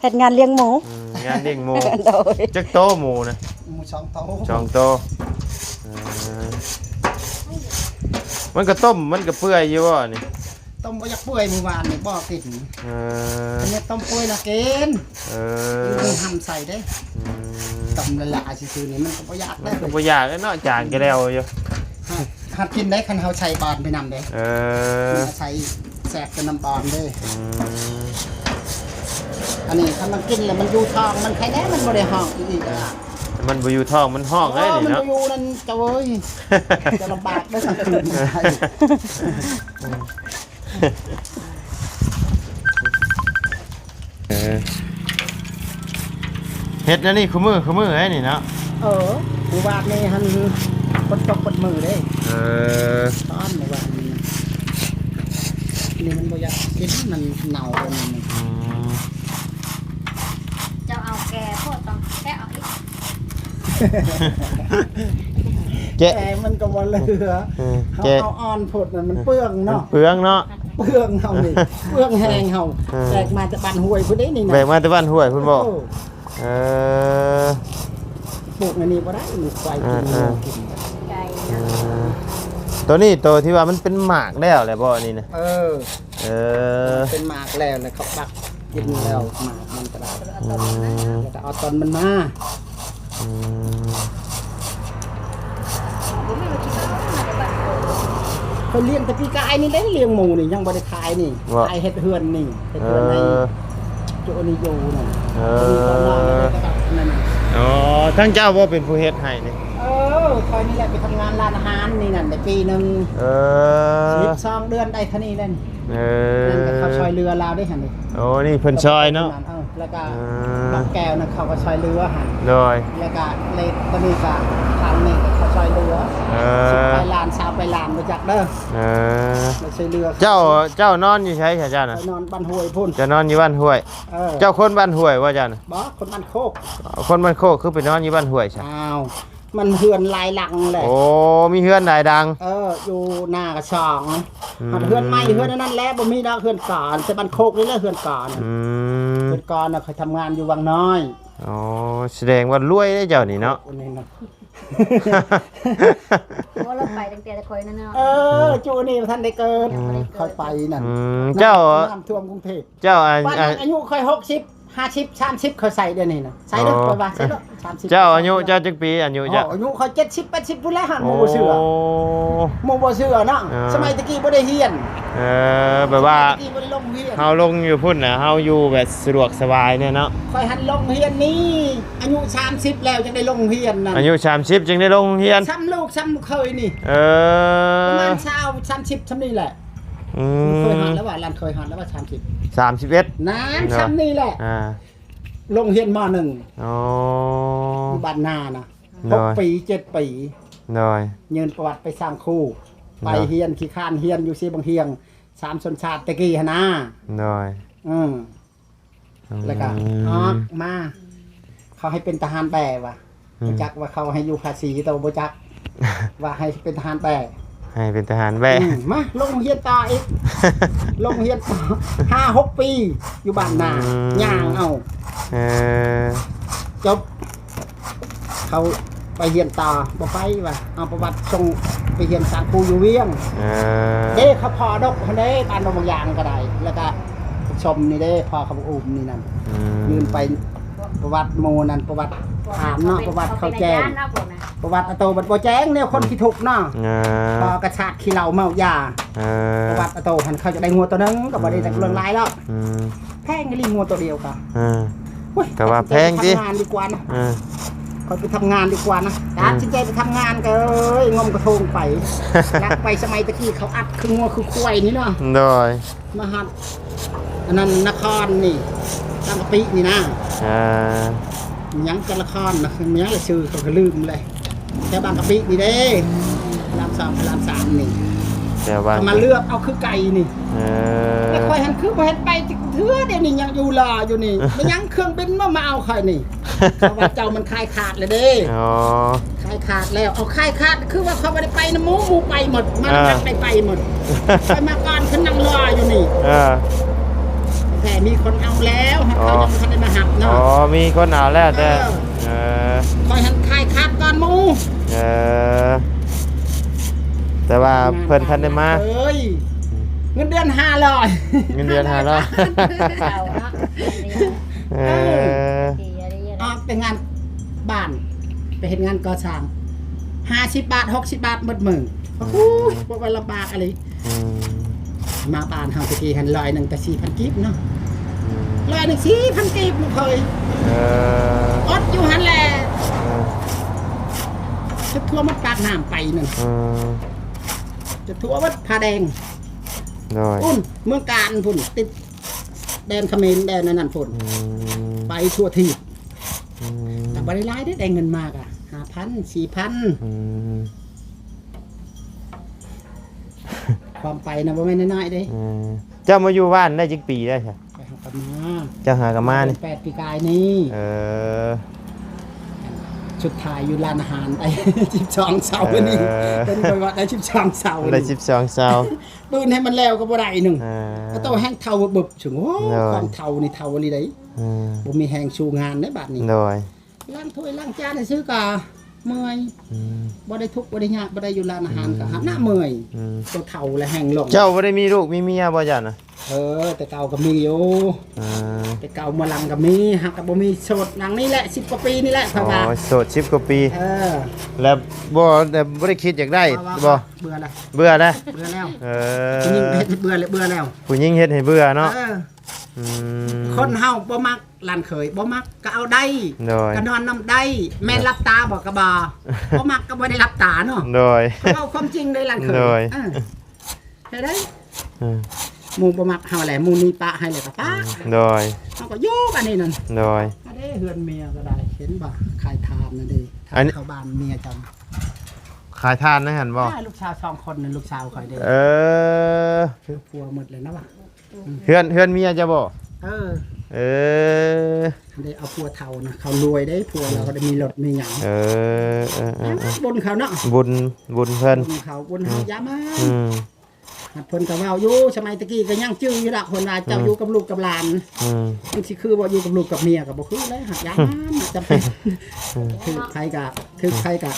ເຮັດງານລ້ຽງໝູ ອືມ ງານລ້ຽງໝູ ໂດຍ ຈັກໂຕໝູນະ? ໝູສອງໂຕ ສອງໂຕ ເອີ ມັນກະຕົ້ມ ມັນກະເປື່ອຍຢູ່ບໍ່ນີ້? ຕົ້ມບໍ່ຢາກເປື່ອຍ ມື້ວານນີ້ບໍ່ກິນ ເອີ ອັນນີ້ຕົ້ມເປື່ອຍລະກິນ ເອີ ມີຫຳໃສ່ເດ້ ອືມ ຕົ້ມຫຼາຍໆຊື່ໆນີ້ມັນກະບໍ່ຢາກ ມັນກະບໍ່ຢາກເນາະ ຈາງກະແລ້ວຢູ່ ຫາ ຫາກິນໄດ້ຄັນເຮົາໃສ່ບອນໄປນຳເດ້ ເອີ ມັນໃສ່ແຊບແຕ່ນຳບອນເດ້ ອືມ ອັນນີ້ຄັນມັນກິນແລ້ວມັນຢູ່ທ້ອງ ມັນໄຄແນ່ ມັນບໍ່ໄດ້ຮ້ອງອີກ ມັນບໍ່ຢູ່ທ້ອງມັນຮ້ອງເດ້ນີ້ເນາະ ມັນບໍ່ຢູ່ນັ້ນເຈົ້າເອີຍ ຈະລຳບາກເດີກາງຄືນ ເອີ ເຮັດແນວນີ້ຄູ່ມື້ ຄູ່ມື້ເດ້ນີ້ເນາະ ເອີ ມື້ວານນີ້ຫັ້ນຝົນຕົກເບິດມື້ເດ້ ເອີ ຕອນມື້ວານນີ້ ນີ້ມັນບໍ່ຢາກກິນ ມັນເນົ່າແລ້ວນີ້ ອືມ ເຈົ້າເອົາແກ່ໂພດ ຕ້ອງແກະອອກອີກ ແກະ ແກະມັນກະບໍ່ເຫຼືອ ເອີ ເຮົາ ແກະ ເອົາອ່ອນໂພດນັ້ນມັນເປືອງເນາະ ມັນເປືອງເນາະ ເປືອງເຮົານີ້ ເປືອງແຮງເຮົາ ເອີ ແບກມາແຕ່ບ້ານຫ້ວຍພຸ້ນເດ້ນີ້ນະ ແບກມາແຕ່ບ້ານຫ້ວຍພຸ້ນບໍ່? ໂອ້ ເອີ ປູກອັນນີ້ບໍ່ໄດ້ ມັນຄວາຍກິນ ເອີ ງົວກິນ ເອີ ໂຕນີ້ໂຕທີ່ວ່າມັນເປັນໝາກແລ້ວແຫຼະບໍ່ອັນນີ້ນະ? ເອີ ເອີ ເປັນໝາກແລ້ວ ແລ້ວເຂົາປັກກິນແລ້ວ ໝາກມັນກະໄດ້ ອືມ ແລ້ວກະເອົາຕອນມັນມາ ອືມ ເຂົາລ້ຽງແຕ່ປີກາຍນີ້ເດ້ ລ້ຽງໝູນີ້ ຍັງບໍ່ໄດ້ຂາຍນີ້ ບໍ່ ຂາຍເຮັດເຮືອນນີ້ ເຮັດເຮືອນໃຫ້ ເອີ ໂຈະນີ້ຢູ່ນັ້ນ ເອີ ໂຕນີ້ຕອນນອນນີ້ໄດ້ກະດັບນັ້ນນະ ອໍ ທັງເຈົ້າບໍ່ເປັນຜູ້ເຮັດໃຫ້ນີ້? ເອີ ຂ້ອຍນີ້ແຫຼະໄປທຳງານຮ້ານອາຫານນີ້ນັ້ນໄດ້ປີໜຶ່ງ ເອີ ສິບສອງເດືອນໄດ້ເທົ່ານີ້ແຫຼະ ເອີ ນັ້ນກໍເຂົາຊ່ອຍເຫຼືອລາວເດ້ຫັ້ນນີ້ ໂອ້ ນີ້ເພິ່ນຊ່ອຍເນາະ ເອີ ແລ້ວກໍ ເອີ ບັກແກ້ວນັ້ນເຂົາກໍຊ່ອຍເຫຼືອຫັ້ນ ໂດຍ ແລ້ວກໍເລດຕົວນີ້ກໍທາງນີ້ກໍເຂົາຊ່ອຍເຫຼືອ ເອີ ສິບປາຍລ້ານ ຊາວປາຍລ້ານບໍ່ຈັກເດີ ເອີ ໄດ້ຊ່ວຍເຫຼືອ ເຈົ້າ ເຈົ້ານອນຢູ່ໃສຊະເຈົ້ານະ? ຂ້ອຍນອນບ້ານຫ້ວຍພຸ້ນ ເຈົ້ານອນຢູ່ບ້ານຫ້ວຍ ເອີ ເຈົ້າຄົນບ້ານຫ້ວຍບໍ່ເຈົ້ານະ? ບໍ່ ຄົນບ້ານໂຄກ ຄົນບ້ານໂຄກ ຄືໄປນອນຢູ່ບ້ານຫ້ວຍຊະ? ອ້າວ ມັນເຮືອນຫຼາຍຫຼັງແຫຼະ ໂອ້ ມີເຮືອນຫຼາຍຫຼັງ ເອີ ຢູ່ໜ້າກະສອງ ອືມ ເຮືອນໃໝ່ ເຮືອນອັນນັ້ນແຫຼະ ບໍ່ມີດອກ ເຮືອນການ ແຕ່ບ້ານໂຄກນີ້ແຫຼະເຮືອນການ ອືມ ເຮືອນການນະ ຂ້ອຍທຳງານຢູ່ວັງນ້ອຍ ອໍ ສະແດງວ່າລວຍເດ້ເຈົ້ານີ້ເນາະ ໂອ້ ນີ້ນະ ໂອ້ ລາວໄປຕັ້ງແຕ່ຂ້ອຍນ້ອຍໆ ເອີ ຈູນີ້ບໍ່ທັນໄດ້ເກີດ ອືມ ຂ້ອຍໄປນັ້ນ ອືມ ນ້ຳ ເຈົ້າ ນ້ຳຖ້ວມກຸງເທບ ເຈົ້າ ອາ ອາ ອາຍຸຂ້ອຍຫົກສິບ ຫ້າສິບ ສາມສິບ ຂ້ອຍໃສ່ດຽວນີ້ນະ ໃສ່ເດີ ອໍ ຂ້ອຍວ່າໃສ່ໂລດ ສາມສິບ ເຈົ້າອາຍຸເຈົ້າຈັກປີ? ອາຍຸເຈົ້າ ອໍ ອາຍຸຂ້ອຍເຈັດສິບ ແປດສິບ ພຸ້ນແຫຼະ ໂອ້ ໝູ່ບໍ່ເຊື່ອ ໝູ່ບໍ່ເຊື່ອເນາະ ເອີ ສະໄໝຕະກີ້ບໍ່ໄດ້ຮຽນ ເອີ ແບບວ່າ ສະໄໝຕະກີ້ບໍ່ໄດ້ລົງຮຽນ ເຮົາລົງຢູ່ພຸ້ນນະ ເຮົາຢູ່ແບບສະດວກສະບາຍແດ່ເນາະ ຂ້ອຍຫັ້ນລົງຮຽນນີ້ ອາຍຸສາມສິບແລ້ວຈຶ່ງໄດ້ລົງຮຽນນັ້ນ ອາຍຸສາມສິບຈຶ່ງໄດ້ລົງໂຮງຮຽນ ຊ່ຳລູກຊ່ຳລູກເຂີຍນີ້ ເອີ ປະມານຊາວ ສາມສິບ ຊ່ຳນີ້ແຫຼະ ອືມ ເຄີຍຮອດແລ້ວວ່າ ຫຼານເຄີຍຮອດແລ້ວວ່າ ສາມສິບ ສາມສິບເອັດ ນັ້ນ ເນາະ ຊ່ຳນີ້ແຫຼະ ອ່າ ລົງຮຽນ ມໍໜຶ່ງ ອໍ ຢູ່ບ້ານນານະ ໂດຍ ຫົກປີ ເຈັດປີ ໂດຍ ຍື່ນປະຫວັດໄປສ້າງຄູ ໂດຍ ໄປຮຽນ ຂີ້ຄ້ານຮຽນຢູ່ເຊບັ້ງຮຽງ ສາມຊົນຊາດແຕ່ກີ້ຫັ້ນນາ ໂດຍ ອືມ ອືມ ແລ້ວກໍອອກມາ ເຂົາໃຫ້ເປັນທະຫານແບ້ວ່າ ອືມ ບໍ່ຈັກວ່າເຂົາໃຫ້ຢູ່ພາສີ ແຕ່ວ່າບໍ່ຈັກ ວ່າໃຫ້ເປັນທະຫານແບ້ ໃຫ້ເປັນທະຫານແບ້ ອືມ ມາລົງໂຮງຮຽນຕໍ່ອີກ ລົງໂຮງຮຽນຕໍ່ ຫ້າຫົກປີ ຢູ່ບ້ານນາ ອືມ ຍ່າງເອົາ ເອີ ຈົບ ເຂົາໄປຮຽນຕໍ່ ບໍ່ໄປວ່າ ເອົາປະຫວັດສົ່ງໄປຮຽນສ້າງຄູຢູ່ວຽງ ເອີ ເດ້ ເຂົາພໍ່ດົກຫັ້ນເດ້ ບ້ານດອງບາງຢາງກໍໄດ້ ແລ້ວກໍສົມນີ້ເດ້ ພໍ່ເຂົາບັກອູມນີ້ນັ້ນ ອືມ ຍື່ນໄປປະຫວັດໝູ່ນັ້ນ ປະຫວັດຖາມເນາະ ປະຫວັດເຂົາແຈ້ງ ປະຫວັດອາໂຕບັດບໍ່ແຈ້ງ ແນວຄົນ ອືມ ຂີ້ທຸກເນາະ ເອີ ພໍ່ກໍຊາດຂີ້ເຫຼົ້າເມົາຢາ ເອີ ປະຫວັດອາໂຕຫັ້ນ ເຂົາຈະໄດ້ງົວໂຕໜຶ່ງ ກໍບໍ່ໄດ້ ອືມ ເລື່ອງຫຼາຍແລ້ວ ອືມ ແພງອີ່ຫຼີງົວໂຕດຽວກໍ ເອີ ໂອ້ຍ ກໍວ່າແພງຕິ ຕັດສິນໃຈໄປທຳງານດີກວ່ານະ ເອີ ຂ້ອຍໄປທຳງານດີກວ່ານະ ອືມ ຕັດສິນໃຈໄປທຳງານກໍເອີຍ ງົມກະໂທງໄປ ລັກໄປ ສະໄໝຕະກີ້ເຂົາອັດຄືງົວຄືຄວາຍນີ້ເນາະ ໂດຍ ມາຮອດອັນນັ້ນນະຄອນນີ້ ບາງກະປິນີ້ນະ ເອີ ຫຍັງແຕ່ນະຄອນນະ ຫຍັງລະຊື່ ຂ້ອຍກໍລືມແລ້ວ ແຖວບາງກະປິນີ້ເດ້ ພະລາມສອງ ພະລາມສາມນີ້ ແຖວບາງ ກໍມາເລືອກເອົາຄືໄກ່ນີ້ ເອີ ແລ້ວຂ້ອຍຫັ້ນຄືບໍ່ເຫັນໄປຈັກເທື່ອ ດຽວນີ້ຍັງຢູ່ລໍຢູ່ນີ້ ແມ່ນຫຍັງເຄື່ອງບິນບໍ່ມາເອົາຂ້ອຍນີ້ ເຂົາວ່າເຈົ້າມັນຂາຍຂາດແລ້ວເດ້ ອໍ ຂາຍຂາດແລ້ວ ເອົາ ຂາຍຂາດ ຄືວ່າຂ້ອຍບໍ່ໄດ້ໄປນຳໝູ່ ໝູ່ໄປໝົດ ມັນ ເອີ ຍັງໄດ້ໄປໝົດ ຂ້ອຍມາກ່ອນ ຄືນັ່ງລໍຢູ່ນີ້ ເອີ ແຕ່ມີຄົນເອົາແລ້ວ ເຂົາ ອໍ ຍັງບໍ່ທັນໄດ້ມາຮັບເນາະ ອໍ ມີຄົນເອົາແລ້ວແຕ່ ເອີ ເອີ ຂ້ອຍຫັ້ນຂາຍຂາດກ່ອນໝູ່ ເອີ ແຕ່ວ່າເພິ່ນທັນໄດ້ມາ ເອີຍ ເງິນເດືອນຫ້າຮ້ອຍ ເງິນເດືອນຫ້າຮ້ອຍ ເອົາເນາະ ເອີ ເອີ ອອກແຕ່ງານບ້ານ ໄປເຮັດງານກໍ່ສ້າງ ຫ້າສິບບາດ ຫົກສິບບາດໝົດມື້ ອືມ ໂອ້ຍ ບໍ່ວ່າລຳບາກອີ່ຫຼີ ອືມ ມາບ້ານເຮົາແຕ່ກີ້ຫັ້ນ ຮ້ອຍໜຶ່ງກໍສີ່ພັນກີບເນາະ ອືມ ຮ້ອຍໜຶ່ງສີ່ພັນກີບລູກເຂີຍ ເອີ ອົດຢູ່ຫັ້ນແຫຼະ ເອີ ຈົນທົ່ວໝົດປາກນ້ຳໄປນັ້ນ ເອີ ຈົນທົ່ວໝົດຜາແດງ ໂດຍ ພຸ້ນ ເມືອງການພຸ້ນ ຕິດແດນຂະເໝນ ແດນອັນນັ້ນພຸ້ນ ອືມ ໄປທົ່ວທີບ ອືມ ກໍບໍ່ໄດ້ຫຼາຍເດ້ ໄດ້ເງິນມາກໍຫ້າພັນ ສີ່ພັນ ອືມ ຄວາມໄປນະບໍ່ແມ່ນນ້ອຍໆເດ້ ເອີ ເຈົ້າມາຢູ່ບ້ານໄດ້ຈັກປີແລ້ວຊະ? ຂ້ອຍຫາກໍມາ ເຈົ້າຫາກໍມານີ້ ແປດປີກາຍນີ້ ເອີ ສຸດທ້າຍຢູ່ຮ້ານອາຫານໄດ້ສິບສອງເສົານີ້ ເອີ ເພິ່ນໄປວັດໄດ້ສິບສອງເສົາ ໄດ້ສິບສອງເສົາ ປືນໃຫ້ມັນແລ້ວກໍບໍ່ໄດ້ໜຶ່ງ ເອີ ອາໂຕແຮງເຖົ້າບຶບ ໂອ້ຍ ໂດຍ ຄວາມເຖົ້ານີ້ເຖົ້າອີ່ຫຼີໃດ ເອີ ບໍ່ມີແຮງສູ້ງານໃດບາດນີ້ ໂດຍ ລ້າງຖ້ວຍລ້າງຈານຊື່ກໍເມື່ອຍ ອືມ ບໍ່ໄດ້ທຸກບໍ່ໄດ້ຍາກ ບໍ່ໄດ້ຢູ່ຮ້ານອາຫານ ອືມ ກໍຫາໜ້າເມື່ອຍ ອືມ ໂຕເຖົ້າແລ້ວແຮງລົງ ເຈົ້າບໍ່ໄດ້ມີລູກມີເມຍບໍ່ເຈົ້ານະ? ເອີ ແຕ່ເກົ່າກໍມີຢູ່ ເອີ ແຕ່ເກົ່າມາຫຼັງກໍມີ ຫາກກໍບໍ່ມີ ໂສດຫຼັງນີ້ແຫຼະ ສິບກວ່າປີນີ້ແຫຼະ ຂ້ອຍວ່າ ອໍ ໂສດສິບກວ່າປີ ເອີ ແລ້ວບໍ່ ແລ້ວບໍ່ໄດ້ຄິດຢາກໄດ້ບໍ່? ເບື່ອແລ້ວ ເບື່ອແລ້ວ ເບື່ອແລ້ວ ເອີ ຜູ້ຍິງເຮັດໃຫ້ເບື່ອແລ້ວ ເບື່ອແລ້ວ ຜູ້ຍິງເຮັດໃຫ້ເບື່ອເນາະ ເອີ ອືມ ຄົນເຮົາບໍ່ມັກ ຫຼານເຂີຍບໍ່ມັກກໍເອົາໄດ້ ໂດຍ ກໍນອນນຳໄດ້ ແມ່ນຫຼັບຕາບໍ່ກໍບໍ່ ບໍ່ມັກກໍບໍ່ໄດ້ຫຼັບຕາເນາະ ໂດຍ ເວົ້າຄວາມຈິງເດ້ຫຼານເຂີຍ ໂດຍ ເອີ ເຮັດໄດ້ ເອີ ໝູ່ບໍ່ມັກເຮົາແຫຼະ ໝູ່ໜີປະໃຫ້ແລ້ວກໍປະ ອືມ ໂດຍ ເຮົາກໍຢູ່ບາດນີ້ນັ້ນ ໂດຍ ອັນນີ້ເຮືອນເມຍກໍໄດ້ ເຫັນບໍ່ ຂາຍຖ່ານນັ້ນເດ້ ອັນນີ້ ເຂົ້າບ້ານເມຍເຈົ້າ ຂາຍຖ່ານໃນຫັ້ນບໍ່ ອ້າ ລູກສາວສອງຄົນນັ້ນ ລູກສາວຂ້ອຍເດ້ ເອີ ຜົວໝົດແລ້ວນະວ່າ ເຮືອນ ເຮືອນເມຍເຈົ້າບໍ່ ເອີ ເອີ ໄດ້ເອົາຜົວເຖົ້ານະ ເຂົາລວຍເດ້ ຜົວລາວກໍໄດ້ມີລົດມີຫຍັງ ເອີ ເອີ ເອີ ເອີ ບຸນເຂົາເນາະ ບຸນ ບຸນເພິ່ນ ບຸນເຂົາ ບຸນເຮົາ ອືມ ຢ່າມາ ອືມ ເພິ່ນກໍເວົ້າຢູ່ ສະໄໝຕະກີ້ກໍຍັງຈື່ຢູ່ດອກ ເພິ່ນວ່າເຈົ້າ ອືມ ຢູ່ກັບລູກກັບຫຼານ ອືມ ມັນຊິຄືບໍ່ ຢູ່ກັບລູກກັບເມຍກໍບໍ່ຄືແລ້ວ ຫາກຢ່າມາ ຈຳເປັນ ອືມ ຖືກໃຜກໍ ຖືກໃຜກໍ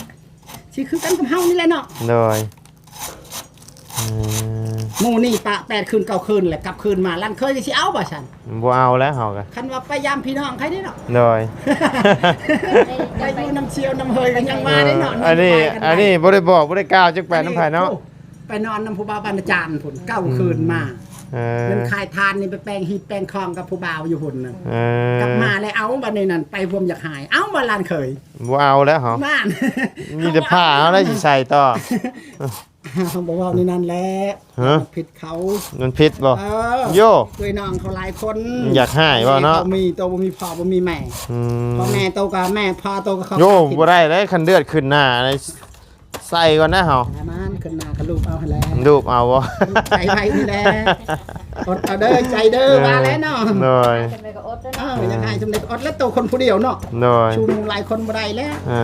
ຊິຄືກັນກັບເຮົານີ້ແຫຼະເນາະ ໂດຍ ເອີ ໝູ່ນີ້ປະແປດຄືນເກົ້າຄືນແຫຼະ ກັບຄືນມາ ຫຼານເຂີຍກໍຊິເອົາບໍ່ຊັ້ນ ບໍ່ເອົາແລ້ວເຮົາກໍ ຄັນວ່າໄປຢາມພີ່ນ້ອງໃຜເດ້ເນາະ ໂດຍ ໄປຢູ່ນຳສ່ຽວນຳເຮີຍກໍຍັງວ່າເດ້ເນາະ ເອີ ອັນນີ້ ອັນນີ້ບໍ່ໄດ້ບອກບໍ່ໄດ້ກ່າວຈັກໄປນຳໃຜເນາະ ໄປນອນນຳຜູ້ບ່າວບ້ານອາຈານພຸ້ນ ເກົ້າ ອືມ ຄືນມາ ເອີ ເງິນຂາຍຖ່ານນີ້ໄປແປງຮີດແປງຄອງກັບຜູ້ບ່າວຢູ່ພຸ້ນນະ ເອີ ກັບມາແລ້ວເອົາ ບັດນີ້ນັ້ນໄປພວມຢາກຫາຍ ເອົາບໍ່ຫຼານເຂີຍ ບໍ່ເອົາແລ້ວເຮົາ ນັ້ນ ມີແຕ່ຜ້າເຮົາແລ້ວຊິໃສ່ຕໍ່ ເຮົາບໍ່ເວົ້າໃນນັ້ນແຫຼະ ຮະ ຜິດເຂົາ ມັນຜິດບໍ່ ເອີ ໂຢ ເອື້ອຍນ້ອງເຂົາຫຼາຍຄົນ ຢາກໃຫ້ເວົ້າເນາະ ແມ່ເຂົາມີ ໂຕບໍ່ມີພໍ່ບໍ່ມີແມ່ ອືມ ພໍ່ແມ່ໂຕກໍແມ່ ພໍ່ໂຕກໍເຂົາ ໂຢ ບໍ່ໄດ້ເດ້ ຄັນເລືອດຂຶ້ນໜ້າ ໃສ່ກ່ອນນະເຮົາ ປະມານຂຶ້ນໜ້າກໍລູບເອົາຫັ້ນແຫຼະ ລູບເອົາບໍ່ ໃຈໄວນີ້ແຫຼະ ອົດເອົາເດີ ໃຈເດີ ເອີ ວ່າແລ້ວເນາະ ໂດຍ ຈັ່ງໃດກໍອົດເດີເນາະ ເອີ ຢາກໃຫ້ຈັ່ງໃດກໍອົດ ແລ້ວໂຕຄົນຜູ້ດຽວເນາະ ໂດຍ ຊຸມຫຼາຍຄົນບໍ່ໄດ້ແລ້ວ ເອີ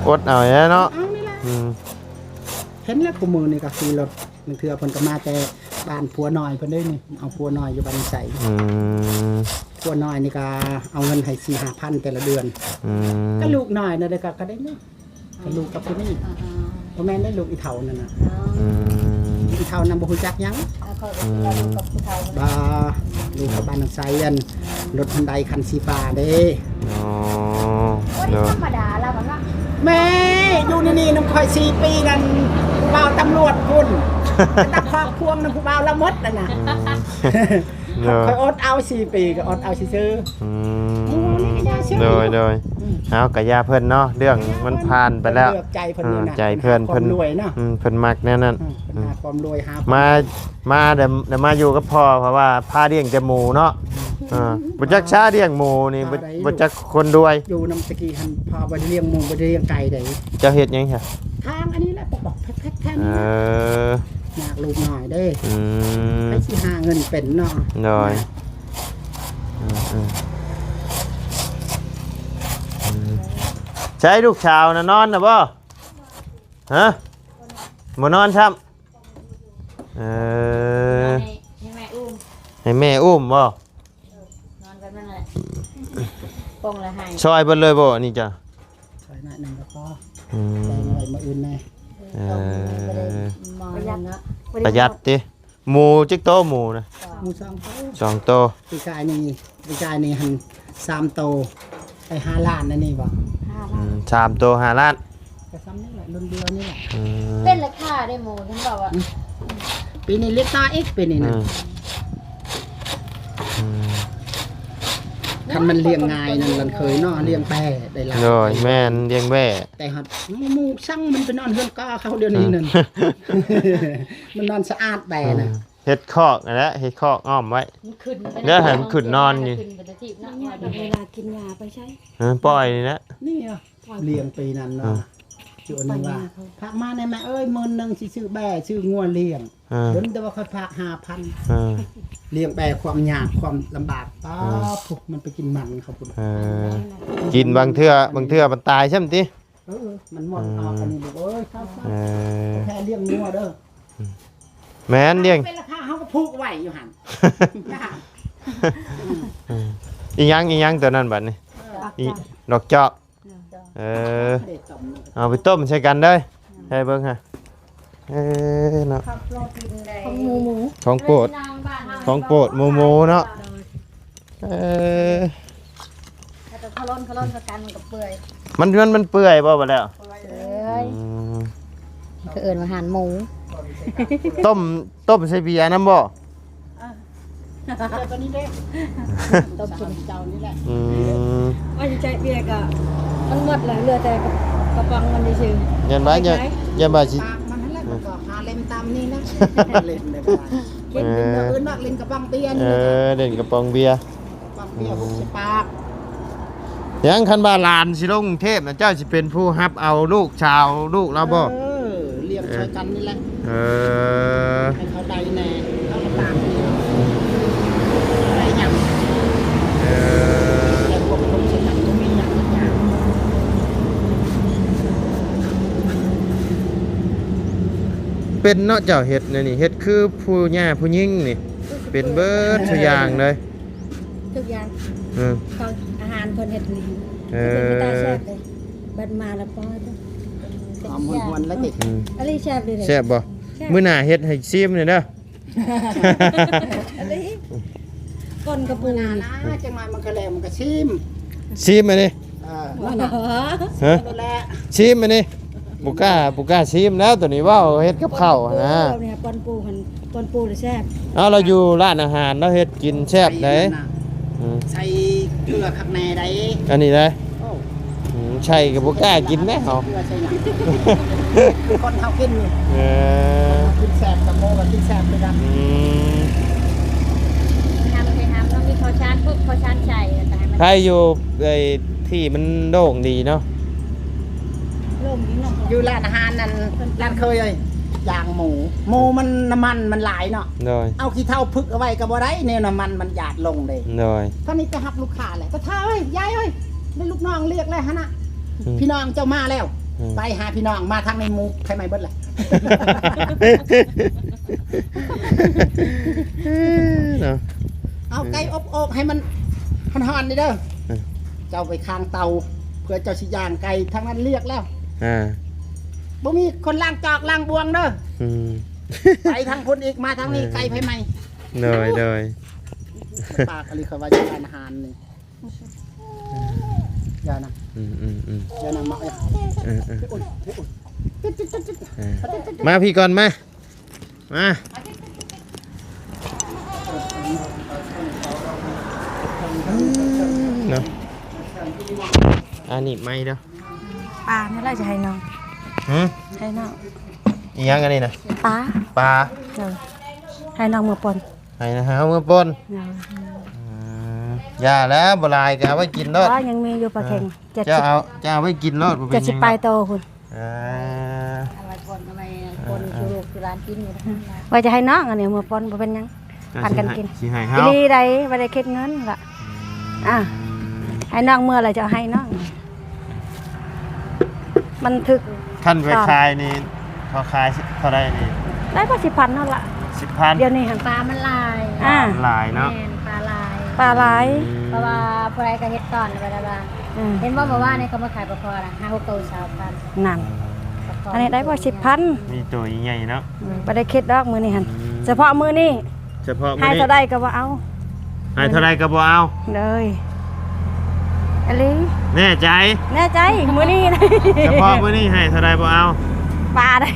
ອົດເອົາແຫຼະເນາະ ເອົານີ້ແຫຼະ ອືມ ເຫັນແລ້ວ ຄູ່ມື້ນີ້ກໍຂີ່ລົດ ບາງເທື່ອເພິ່ນກໍມາແຕ່ບ້ານຜົວນ້ອຍເພິ່ນເດ້ນີ້ ເອົາຜົວນ້ອຍຢູ່ບ້ານໃສ ອືມ ຜົວນ້ອຍນີ້ກໍເອົາເງິນໃຫ້ສີ່ຫ້າພັນແຕ່ລະເດືອນ ອືມ ກໍລູກນ້ອຍນັ້ນເດ້ ກໍ ກໍໄດ້ເງິນ ກໍລູກກັບຜູ້ນີ້ ອ່າໆ ບໍ່ແມ່ນໄດ້ ລູກອີເຖົ້ານັ້ນນະ ອໍ ອືມ ອີເຖົ້ານັ້ນບໍ່ຮູ້ຈັກຫຍັງ ອ່າ ຂ້ອຍກໍ ອືມ ຄິດວ່າລູກກັບຜູ້ເຖົ້າ ບໍ່ ລູກກັບບ້ານນ້ອງໄຊ ອັນ ລົດຮອນໄດຄັນສີຟ້າເດ້ ອໍ ບໍ່ໄດ້ ໂດຍ ທຳມະດາລາວເນາະ ແມ່ ຢູ່ໃນນີ້ນຳຂ້ອຍສີ່ປີນັ້ນ ຜູ້ບ່າວຕຳຫຼວດພຸ້ນ ໄປຕັກຄອກພວງນຳຜູ້ບ່າວລາວໝົດນັ້ນນະ ອືມ ໂດຍ ຂ້ອຍອົດເອົາສີ່ປີກໍອົດເອົາຊື່ໆ ອືມ ໂດຍ ໂດຍ ອືມ ເອົາ ກະຢ່າເພິ່ນເນາະ ເລື່ອງມັນຜ່ານໄປແລ້ວ ເລືອກໃຈເພິ່ນ ເອີ ຢູ່ນະ ໃຈເພິ່ນ ເພິ່ນ ຄວາມລວຍເນາະ ອືມ ເພິ່ນມັກແນວນັ້ນ ອືມ ເພິ່ນຫາຄວາມລວຍ ຫາ ມາ ມາ ດຽວ ດຽວມາຢູ່ກັບພໍ່ ເພາະວ່າພາລ້ຽງແຕ່ໝູເນາະ ເອີ ບໍ່ຈັກຊາລ້ຽງໝູນີ້ ບໍ່ ບໍ່ຈັກຄົນລວຍ ຢູ່ນຳຕະກີ້ຫັ້ນ ພໍ່ບໍ່ໄດ້ລ້ຽງໝູ ບໍ່ໄດ້ລ້ຽງໄກ່ເດ້ ເຈົ້າເຮັດຫຍັງຊະ ທາງອັນນີ້ແຫຼະ ປອກໆແພັກໆແທ້ ເອີ ຍາກລູກນ້ອຍເດ້ ອືມ ໃຜຊິຫາເງິນເປັນເນາະ ໂດຍ ອືມ ອືມ ອືມ ໃສລູກສາວນະ ນອນນະບໍ່ ຮະ ບໍ່ນອນຊ້ຳ ເອີ ໃຫ້ ໃຫ້ແມ່ອຸ້ມ ໃຫ້ແມ່ອຸ້ມບໍ່ ນອນກັບນັ້ນແຫຼະ ປົງລະໄຫ້ ຊ່ອຍເພິ່ນເລີຍບໍ່ອັນນີ້ຈ້ະ ຊ່ອຍໜ້ອຍໜຶ່ງກໍພໍ ອືມ ແບ່ງໄວ້ມື້ອື່ນແດ່ ເອີ ປະຢັດເນາະ ປະຢັດຕິ ໝູຈັກໂຕໝູນະ ໝູສອງໂຕ ສອງໂຕ ປີກາຍນີ້ ປີກາຍນີ້ຫັ້ນສາມໂຕ ໄປຫ້າລ້ານ ອັນນີ້ບໍ່ ຫ້າລ້ານ ອືມ ສາມໂຕຫ້າລ້ານ ກໍຊ່ຳນີ້ແຫຼະ ລຸ້ນດຽວນີ້ແຫຼະ ອືມ ເປັນລາຄາໄດ້ໝູ ເຫັນບໍ່ວ່າ ອືມ ປີນີ້ລ້ຽງຕໍ່ອີກ ປີນີ້ນະ ອືມ ອືມ ຄັນມັນລ້ຽງງ່າຍນັ້ນ ຫຼານເຂີຍເນາະ ລ້ຽງແບ້ໄດ້ຫຼາຍ ໂດຍ ແມ່ນ ລ້ຽງແບ້ ແຕ່ຫາກໝູຊ່າງມັນໄປນອນເຮືອນກາເຂົາດຽວນີ້ນັ້ນ ອືມ ມັນນອນສະອາດແບ້ນະ ອືມ ເຮັດຄອກຫັ້ນແຫຼະ ເຮັດຄອກອ້ອມໄວ້ ມັນຂຶ້ນໄປ ແລ້ວໃຫ້ມັນຂຶ້ນນອນຢູ່ ຂຶ້ນໄປແຕ່ທີບເນາະ ເວລາກິນຫຍ້າໄປໃສ ເອີ ປ່ອຍນີ້ແຫຼະ ນີ້ອະ ລ້ຽງປີນັ້ນເນາະ ອືມ ຈຸອັນນີ້ວ່າ ຝາກມາແດ່ແມ່ເອີຍ ໝື່ນໜຶ່ງຊິຊື້ແບ້ຊື້ງົວລ້ຽງ ເອີ ດົນແຕ່ວ່າຂ້ອຍຝາກຫ້າພັນ ເອີ ລ້ຽງແບ້ຄວາມຍາກຄວາມລຳບາກ ປ້າ ເອີ ພຸ້ນ ມັນໄປກິນມັນເຂົາພຸ້ນ ເອີ ກິນບາງເທື່ອ ບາງເທື່ອມັນຕາຍຊ້ຳຕິ ເອີ ມັນໝົດອອກ ອືມ ອັນນີ້ລູກເອີຍ ເອີ ແຄ່ລ້ຽງງົວເດີ ອືມ ແມ່ນ ລ້ຽງ ເປັນລາຄາເຮົາກໍຜູກໄວ້ຢູ່ຫັ້ນ ອີຫຍັງ ອີຫຍັງຕົວນັ້ນບັດນີ້ ເອີ ອີ ດອກຈອກ ດອກຈອກ ເອີ ເອົາໄປຕົ້ມໃສ່ກັນເດີ ໃຫ້ເບິ່ງຫາ ເອີ ເນາະ ຂອງໝູ ຂອງໂປດ ຂອງໂປດໝູເນາະ ເອີ ຖ້າແຕ່ຂະລ່ອນຂະລ່ອນໃສ່ກັນມັນກໍເປື່ອຍ ມັນ ມັນ ມັນເປື່ອຍບໍ່ບັດແລ້ວ ເປື່ອຍ ອືມ ເຂົາເອີ້ນວ່າຫານໝູ ຕົ້ມ ຕົ້ມໃສ່ເບຍນຳບໍ່ ເອີ ຕົວນີ້ເດ້ ຕົ້ມຊຸມເຈົ້ານີ້ແຫຼະ. ອືມ ວ່າຊິໃຊ້ເບຍກໍມັນໝົດແລ້ວ ເຫຼືອແຕ່ກະ ກະປ໋ອງມັນຊື່ໆ. ຢ້ານວ່າ ຢ້ານ ຢ້ານວ່າຊິ ປາກມັນຫັ້ນແຫຼະ ມັນກໍຫາເຫຼັ້ນຕາມນີ້ນະ ເຫຼັ້ນໄດ້ບໍ່ໄດ້ ເອີ ເຫຼັ້ນເປັນແນວອື່ນນອກ ເຫຼັ້ນກະປ໋ອງເບຍນີ້ ເອີ ເຫຼັ້ນກະປ໋ອງເບຍ ປ໋ອງເບຍ ອືມ ຫົກສິບປາກ. ຍັງຄັນວ່າຫຼານຊິລົງກຸງເທບນະ ເຈົ້າຊິເປັນຜູ້ຮັບເອົາລູກສາວລູກລາວບໍ່? ເອີ ລ້ຽງຊ່ອຍກັນນີ້ແຫຼະ. ເອີ ໃຫ້ເຂົາໄດ້ແດ່ ເຂົາກໍຕາມນີ້ ໄດ້ຫຍັງ? ເອີ ແຕ່ພວກຄົນຊ່ອຍກັນບໍ່ມີຫຍັງຈັກຢ່າງ. ເປັນເນາະ ເຈົ້າເຮັດແນວນີ້ ເຮັດຄືຜູ້ຍ່າຜູ້ຍິງນີ້ ເປັນເບິດທຸກຢ່າງເລີຍ. ທຸກຢ່າງ ເອີ ເຂົາ ອາຫານເພິ່ນເຮັດນີ້ ເອີ ເປັນຕາແຊບເດ້. ບັດມາແລ້ວ ປ້ອຍ ຫອມຫວນໆ ແລ້ວຕິ ອືມ ອັນນີ້ແຊບເດ້. ແຊບບໍ່? ແຊບ. ມື້ໜ້າເຮັດໃຫ້ຊີມແດ່ເດີ ອັນນີ້ ກົ້ນກະປູ ມື້ໜ້ານະ ຈັ່ງໜ້ອຍມັນກໍແລ້ວ ມັນກໍຊີມ ຊີມອັນນີ້. ເອີ ນັ້ນນະ ຮະ ຊີມແຫຼະ ຊີມອັນນີ້ ບໍ່ກ້າ ບໍ່ກ້າຊີມແລ້ວ ໂຕນີ້ເວົ້າເຮັດກັບເຂົ້າຫັ້ນນະ. ປ້ອນປູຫັ້ນ ປ້ອນປູແຊບ. ເອົາ ລາວຢູ່ຮ້ານອາຫານ ລາວເຮັດກິນແຊບໃດ໋. ອືມ ໃສ່ເກືອຄັກແນ່ໃດ໋ ອັນນີ້ໃດ໋. ໂອ້ ອືມ ໃສ່ກໍບໍ່ກ້າກິນແດ່ເຮົາ ເກືອໃສ່ຫຍັງ ຄືຄົນເຮົາກິນ. ເອີ ກິນແຊບກັບໝູກໍກິນແຊບຄືກັນ. ອືມ ຫ້າມ ໃສ່ຫ້າມ ຕ້ອງມີເຂົ້າສານ ພວກເຂົ້າສານໃສ່ ແລ້ວກໍໃຫ້ມັນ ໃຜຢູ່ ໄອ້ທີ່ມັນໂລ່ງດີເນາະ ໂລ່ງດີເນາະ. ຢູ່ຮ້ານອາຫານນັ້ນ ຮ້ານເຄີຍເອີຍ ຢ່າງໝູ ໝູມັນນ້ຳມັນມັນຫຼາຍເນາະ. ໂດຍ ເອົາຂີ້ເຖົ້າຜຶກເອົາໄວ້ກໍບໍ່ໄດ້ ແນວນ້ຳມັນມັນຢາດລົງເດ້. ໂດຍ ຕອນນີ້ໄປຮັບລູກຄ້າແຫຼະ ຕາເຖົ້າເອີຍ ຍາຍເອີຍ ໄດ້ລູກນ້ອງລຽກແລ້ວຫັ້ນນະ. ອືມ ພີ່ນ້ອງເຈົ້າມາແລ້ວ. ອືມ ໄປຫາພີ່ນ້ອງ ມາທາງໃນໝູໄຟໄໝ້ເບິດແຫຼະ. ເອີ ເນາະ ເອົາໄກ່ອົບໂອກໃຫ້ມັນຮ້ອນໆນີ້ເດີ. ເອີ ເຈົ້າໄປຂ້າງເຕົາ ເພື່ອເຈົ້າຊິຍ່າງໄກ່ ທາງນັ້ນລຽກແລ້ວ. ອ່າ ບໍ່ມີຄົນລ້າງຈອກລ້າງບ່ວງເດີ. ອືມ ໄປທາງພຸ້ນອີກ ມາທາງນີ້ ເອີ ໄກ່ໄຟໄໝ້. ໂດຍ ໂດຍ ປາກອະລິ ເຂົາວ່າຢູ່ຮ້ານອາຫານນີ້. ຢ່ານະ ອືມໆໆ ຢ່ານະ ມາ ເອີ ເອີ ເອີ ພີ່ອຸ່ນ ພີ່ອຸ່ນ ເອີ ມາພີ້ກ່ອນ ມາ ມາ ເນາະ. ອັນນີ້ໄມ້ເດີ ປານີ້ລະຈະໃຫ້ນ້ອງ. ຫື? ໃຫ້ນ້ອງ. ອີຫຍັງອັນນີ້ນະ? ປາ ປາ. ເອີ ໃຫ້ນ້ອງເມືອປ່ອນ. ໃຫ້ ໃຫ້ເຮົາເມືອປ່ອນ. ເອີ ອືມ ຢ່າແລ້ວ ບໍ່ຫຼາຍກໍເອົາໄວ້ກິນໂລດ. ອໍ ຍັງມີຢູ່ປາແຂງ. ເອີ ເຈັດສິບ ເຈົ້າເອົາ ເຈົ້າເອົາໄວ້ກິນໂລດ ບໍ່ເປັນຫຍັງ. ເຈັດສິບປາຍໂຕພຸ້ນ. ເອີ ເອົາໄວ້ປ່ອນ ເອົາໄວ້ ເອີ ປົນ ເອີ ສູ່ລູກສູ່ຫຼານກິນຢູ່. ເອີ ໄວ້ຈະໃຫ້ນ້ອງ ອັນນີ້ເມືອປ່ອນ ບໍ່ເປັນຫຍັງ. ເຈົ້າ ປັນກັນກິນ. ຊິໃຫ້ເຮົາ ດີໃດ ບໍ່ໄດ້ຄິດເງິນລະ. ອືມ ອ່າ ໃຫ້ນ້ອງເມືອລະຈະເອົາໃຫ້ນ້ອງ. ມັນຖືກ ຄັນໄປຂາຍນີ້ ເຂົາຂາຍເທົ່າໃດນີ້? ໄດ້ປະມານສິບພັນນັ້ນລະ. ສິບພັນ. ດຽວນີ້ຫັ້ນ ປາມັນຫຼາຍ. ອ່າ ປາມັນຫຼາຍເນາະ. ແມ່ນ ປາຫຼາຍ ປາຫຼາຍ. ອືມ ເພາະວ່າຜູ້ໃດກໍເຮັດຕອນໄວ້ແລ້ວວ່າ. ອືມ ເຫັນບໍ່ ເມື່ອວານນີ້ເຂົາມາຂາຍປາຄໍນະ ຫ້າຫົກໂຕຊາວພັນ. ນັ້ນ ປາຄໍ ອັນນີ້ໄດ້ປະມານສິບພັນ. ມີໂຕໃຫຍ່ເນາະ. ອືມ ບໍ່ໄດ້ຄິດດອກມື້ນີ້ຫັ້ນ. ອືມ ສະເພາະມື້ນີ້ ສະເພາະມື້ນີ້ ໃຫ້ເທົ່າໃດກໍບໍ່ເອົາ. ໃຫ້ເທົ່າໃດກໍບໍ່ເອົາ. ເລີຍ ອີ່ຫຼີ. ແນ່ໃຈ? ແນ່ໃຈ. ມື້ນີ້ ສະເພາະມື້ນີ້ໃຫ້ເທົ່າໃດບໍ່ເອົາ. ປາໄດ໋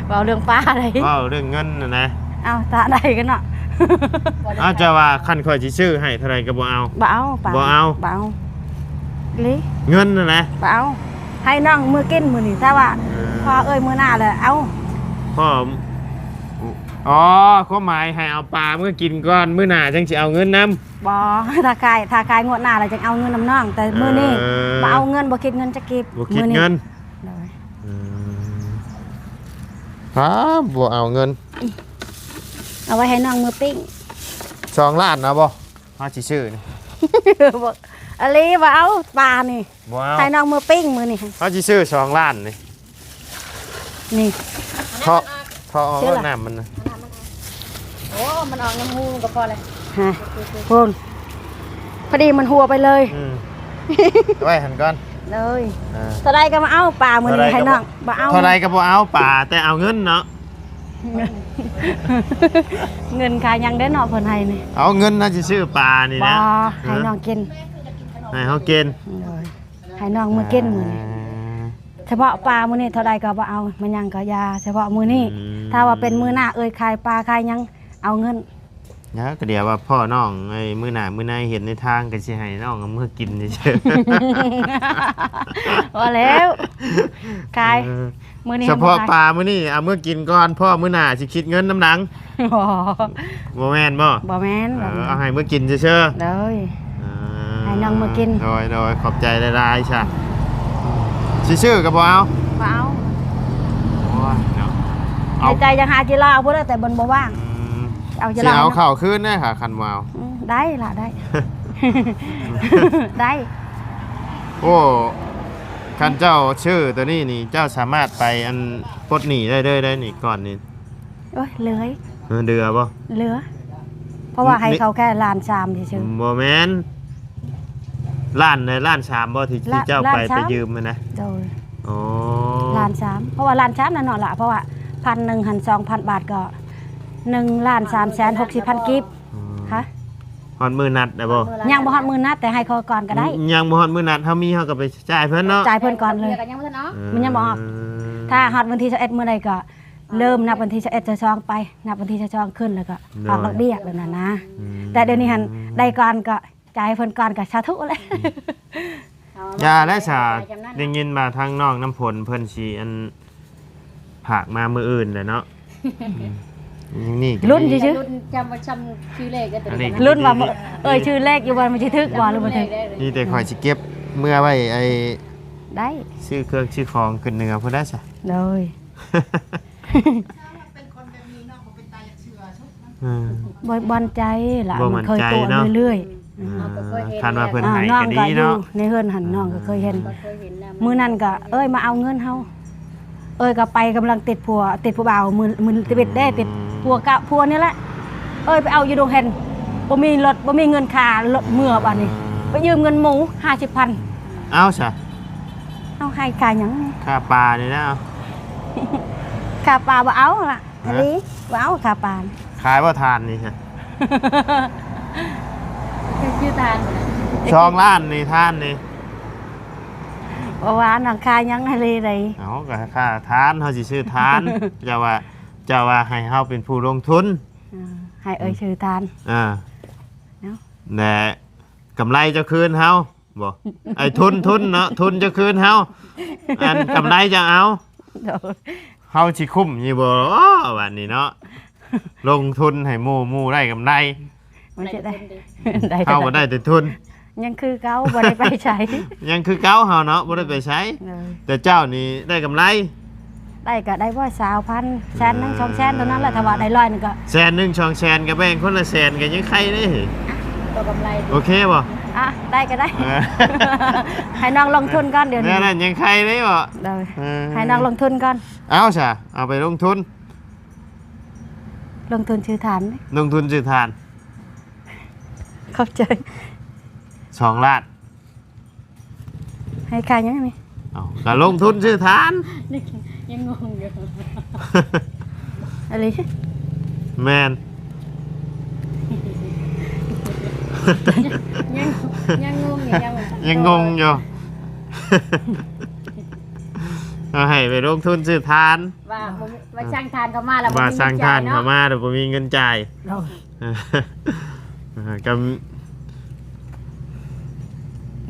ເວົ້າເລື່ອງປາໄດ໋ ເວົ້າເລື່ອງເງິນຫັ້ນນະ. ເອົາ ຕາໄດ໋ກັນເນາະ. ເອົາ ເຈົ້າວ່າຄັນຂ້ອຍຊິຊື້ໃຫ້ເທົ່າໃດກໍບໍ່ເອົາ. ບໍ່ເອົາ ປາ ບໍ່ເອົາ ບໍ່ເອົາ. ອີ່ຫຼີ ເງິນຫັ້ນນະ ບໍ່ເອົາ. ໃຫ້ນ້ອງເມືອກິນມື້ນີ້ ຖ້າວ່າ ເອີ ພໍເອີຍມື້ໜ້າແລ້ວເອົາ. ພໍ ອໍ ຄວາມໝາຍໃຫ້ເອົາປາເມືອກິນກ່ອນ ມື້ໜ້າຈັ່ງຊິເອົາເງິນນຳ. ບໍ່ ຖ້າຂາຍ ຖ້າຂາຍງວດໜ້າແລ້ວຈຶ່ງເອົາເງິນນຳນ້ອງ ແຕ່ມື້ນີ້ ເອີ ບໍ່ເອົາເງິນ ບໍ່ຄິດເງິນຈັກກີບ. ບໍ່ຄິດເງິນ. ໂດຍ. ອືມ ຫາ ບໍ່ເອົາເງິນ ເອົາໄວ້ໃຫ້ນ້ອງເມືອປີ້ງ. ສອງລ້ານເອົາບໍ່? ເຮົາຊິຊື້ນີ້. ບໍ່ ອາລີ ບໍ່ເອົາປານີ້. ບໍ່ເອົາ ໃຫ້ນ້ອງເມືອປີ້ງມື້ນີ້. ເຮົາຊິຊື້ສອງລ້ານນີ້. ນີ້ ເທາະ ເທາະເອົາ ເຊື່ອລະ ນ້ຳມັນນະ. ໂອ້ ມັນອອກນ້ຳຮູມັນກໍພໍແລ້ວ. ຮະ ພຸ້ນ ພໍດີມັນຮົ່ວໄປເລີຍ. ອືມ ເອົາໄວ້ຫັ້ນກ່ອນ. ເລີຍ. ອ່າ ເທົ່າໃດກໍມາເອົາປາມື້ນີ້ໃຫ້ນ້ອງ. ບໍ່ເອົາ. ເທົ່າໃດກໍບໍ່ເອົາປາ ແຕ່ເອົາເງິນເນາະ. ເງິນ ເງິນຄ່າຫຍັງເດ້ເນາະ ເພິ່ນໃຫ້ນີ້. ເອົາເງິນນະ ຊິຊື້ປານີ້ນະ. ບໍ່ ໃຫ້ນ້ອງກິນ. ໃຫ້ເຮົາກິນ. ໂດຍ. ໃຫ້ນ້ອງມື້ກິນມື້ນີ້. ອ່າ ສະເພາະປາມື້ນີ້ເທົ່າໃດກໍບໍ່ເອົາ ມັນຫຍັງກໍຢ່າ ສະເພາະມື້ນີ້. ອືມ ຖ້າວ່າເປັນມື້ໜ້າເອີຍຂາຍປາຂາຍຫຍັງ ເອົາເງິນ. ເອີ ກໍດຽວວ່າພໍ້ນ້ອງ ໄອ້ມື້ໜ້າມື້ໃນເຫັນໃນທາງ ກໍຊິໃຫ້ນ້ອງເອົາເມືອກິນຊື່ໆ ພໍແລ້ວ ຂາຍ ເອີ ມື້ນີ້ສະເພາະປາມື້ນີ້ເອົາເມືອກິນກ່ອນ ພໍ້ມື້ໜ້າຊິຄິດເງິນນຳຫຼັງ. ບໍ່ ບໍ່ແມ່ນບໍ່? ບໍ່ແມ່ນ ເອີ ບໍ່ແມ່ນ ເອົາໃຫ້ເມືອກິນຊື່ໆ ໂດຍ ອ່າ ໃຫ້ນ້ອງເມືອກິນ. ໂດຍ ໂດຍ ຂອບໃຈຫຼາຍໆຊະ. ຊິຊື້ກໍບໍ່ເອົາ? ບໍ່ເອົາ. ໂອ້ຍເນາະ ໃນໃຈຢາກຫາກິນເຫຼົ້າພຸ້ນແຫຼະ ແຕ່ມັນບໍ່ວ່າງ. ອືມ ເອົາ ຊິເອົາເຂົ້າຄືນເດ້ ຄັນບໍ່ເອົາ. ອືມ ໄດ້ລະ ໄດ້ ໄດ້. ໂອ້ ຄັນເຈົ້າຊື້ໂຕນີ້ນີ້ ເຈົ້າສາມາດໄປອັນປົດໜີ້ໄດ້ເລີຍໄດ໋ນີ້ ກ້ອນນີ້. ໂອ້ຍ ເຫຼືອ ເອີ ເຫຼືອບໍ່? ເຫຼືອ ເພາະວ່າໃຫ້ເຂົາແຄ່ລ້ານສາມຊື່ໆ. ບໍ່ແມ່ນ ລ້ານໃນລ້ານສາມບໍ່ ທີ່ ທີ່ເຈົ້າໄປ ລ້ານສາມ ໄປຢືມຫັ້ນນະ? ໂດຍ ອໍ ລ້ານສາມ ເພາະວ່າລ້ານສາມນັ້ນເນາະລະ ເພາະວ່າພັນໜຶ່ງຫັ້ນ ສອງພັນບາດກໍ ໜຶ່ງລ້ານສາມແສນຫົກສິບພັນກີບ. ອືມ ຮະ ຮອດມື້ນັດແລ້ວບໍ່? ຍັງບໍ່ຮອດມື້ນັດ ແຕ່ໃຫ້ເຂົາກ່ອນກໍໄດ້. ຍັງບໍ່ຮອດມື້ນັດ ເຮົາມີເຮົາກໍໄປຈ່າຍເພິ່ນເນາະ ຈ່າຍເພິ່ນກ່ອນເລີຍ. ມັນຍັງບໍ່ອອກ ອືມ ຖ້າຮອດວັນທີຊາວເອັດມື້ໃດກໍເລີ່ມນັບວັນທີຊາວເອັດ ຊາວສອງໄປ ນັບວັນທີຊາວສອງຂຶ້ນ ແລ້ວກໍອອກດອກເບ້ຍແບບນັ້ນນະ. ອືມ ແຕ່ດຽວນີ້ຫັ້ນໄດ້ກ່ອນກໍ ຈ່າຍເພິ່ນກ່ອນກໍສາທຸແຫຼະ. ເອົາ ຢ່າແຫຼະສາ ໄດ້ຍິນວ່າທາງນ້ອງນ້ຳຝົນເພິ່ນຊິອັນ ຝາກມາມື້ອື່ນແຫຼະເນາະ. ອືມ ຍັງນີ້ກໍລຸ້ນຊື່ໆ ລຸ້ນຈຳວ່າຊ່ຳຊື່ເລກກໍ ອັນນີ້ ລຸ້ນວ່າ ເອີຍ ຊື່ເລກຢູ່ບໍ່ ມັນຊິຖືກບໍ່ ຫຼືບໍ່ຖືກ. ນີ້ແຕ່ຂ້ອຍຊິເກັບເມືອໄວ້ ໄອ້ ໄດ້ ຊື້ເຄື່ອງຊື້ຂອງຂຶ້ນເໜືອພຸ້ນແຫຼະຊະ. ໂດຍ ເປັນຄົນແບບນີ້ເນາະ ບໍ່ເປັນຕາຢາກເຊື່ອຊຸ ເອີ ບໍ່ໝັ້ນໃຈລະ ບໍ່ໝັ້ນໃຈເນາະ ມັນເຄີຍຕົວະເລື້ອຍໆ. ເອີ ຄັນວ່າເພິ່ນໃຫ້ກໍດີເນາະ ໃນເຮືອນຫັ້ນ ນ້ອງກໍເຄີຍເຫັນ. ມື້ນັ້ນກໍເອີຍມາເອົາເງິນເຮົາ ເອີຍກໍໄປກຳລັງຕິດຜົວ ຕິດຜູ້ບ່າວ ມື້ ມື້ທຳອິດເດ້ ຕິດຜົວເກົ່າ ຜົວນີ້ແຫຼະ. ເອີຍໄປເອົາຢູ່ດົງເຫັນ ບໍ່ມີລົດ ບໍ່ມີເງິນຄ່າລົດເມືອບາດນີ້ ໄປຢືມເງິນໝູຫ້າສິບພັນ. ເອົາຊະ ເອົາໃຫ້ຄ່າຫຍັງ? ຄ່າປານີ້ນະ. ຄ່າປາບໍ່ເອົາລະ ຮະ ອັນນີ້ບໍ່ເອົາຄ່າປານ. ຂາຍບໍ່ຖ່ານນີ້ຮະ? ຄືຖ່ານ ສອງລ້ານນີ້ຖ່ານນີ້. ບໍ່ວ່ານາງຂາຍຫຍັງໃຫ້ເລີຍໃດ. ເອົາ ກໍຄ່າຖ່ານ ເຮົາຊິຊື້ຖ່ານ. ເຈົ້າວ່າ ເຈົ້າວ່າໃຫ້ເຮົາເປັນຜູ້ລົງທຶນ. ອ່າ ໃຫ້ເອີຍ ອືມ ຊື້ຖ່ານ. ອ່າ ເນາະ ແລະ ກຳໄລເຈົ້າຄືນເຮົາ. ບໍ່ ໄອ້ທຶນ ທຶນເນາະ ທຶນຈະຄືນເຮົາ ອັນກຳໄລຈະເອົາ. ໂດຍ ເຮົາຊິຄຸ້ມຢູ່ບໍ່ບາດນີ້ເນາະ ລົງທຶນໃຫ້ໝູ່ ໝູ່ໄດ້ກຳໄລ ມັນຈະໄດ້ ໄດ້ ເຮົາບໍ່ໄດ້ແຕ່ທຶນ ຍັງຄືເກົ່າ ບໍ່ໄດ້ໄປໃສ ຍັງຄືເກົ່າເຮົາເນາະ ບໍ່ໄດ້ໄປໃສ. ໂດຍ ແຕ່ເຈົ້ານີ້ໄດ້ກຳໄລ. ໄດ້ກໍໄດ້ບໍ່ ຊາວພັນ ແສນໜຶ່ງ ສອງແສນ ເທົ່ານັ້ນແຫຼະ ຖ້າວ່າໄດ້ຮ້ອຍໜຶ່ງກໍ ແສນໜຶ່ງ ສອງແສນ ກໍແບ່ງຄົນລະແສນ ກໍຍັງໄຄເດ້. ຕົວກຳໄລ ໂອເຄບໍ່? ອ່ະ ໄດ້ກໍໄດ້ ເອີ ໃຫ້ນ້ອງລົງທຶນກ່ອນດຽວນີ້ ແນວນັ້ນຍັງໄຄເດ້ບໍ່? ໂດຍ ເອີ ໃຫ້ນ້ອງລົງທຶນກ່ອນ. ເອົາຊະ ເອົາໄປລົງທຶນ ລົງທຶນຊື້ຖ່ານ ລົງທຶນຊື້ຖ່ານ. ຂອບໃຈ ສອງລ້ານ ໃຫ້ຄ່າຫຍັງນີ້? ເອົ້າ ກໍລົງທຶນຊື້ຖ່ານ ຍັງ ຍັງງົງຢູ່ ອະໄລ? ແມ່ນ ຍັງ ຍັງງົງຢູ່ ຍັງ ຍັງງົງຢູ່ ເອົາໃຫ້ໄປລົງທຶນຊື້ຖ່ານ ວ່າບໍ່ມີ ວ່າສັ່ງຖ່ານເຂົ້າມາແລ້ວ ວ່າສັ່ງຖ່ານເຂົ້າມາແລ້ວບໍ່ມີເງິນຈ່າຍ. ເອີ ກໍ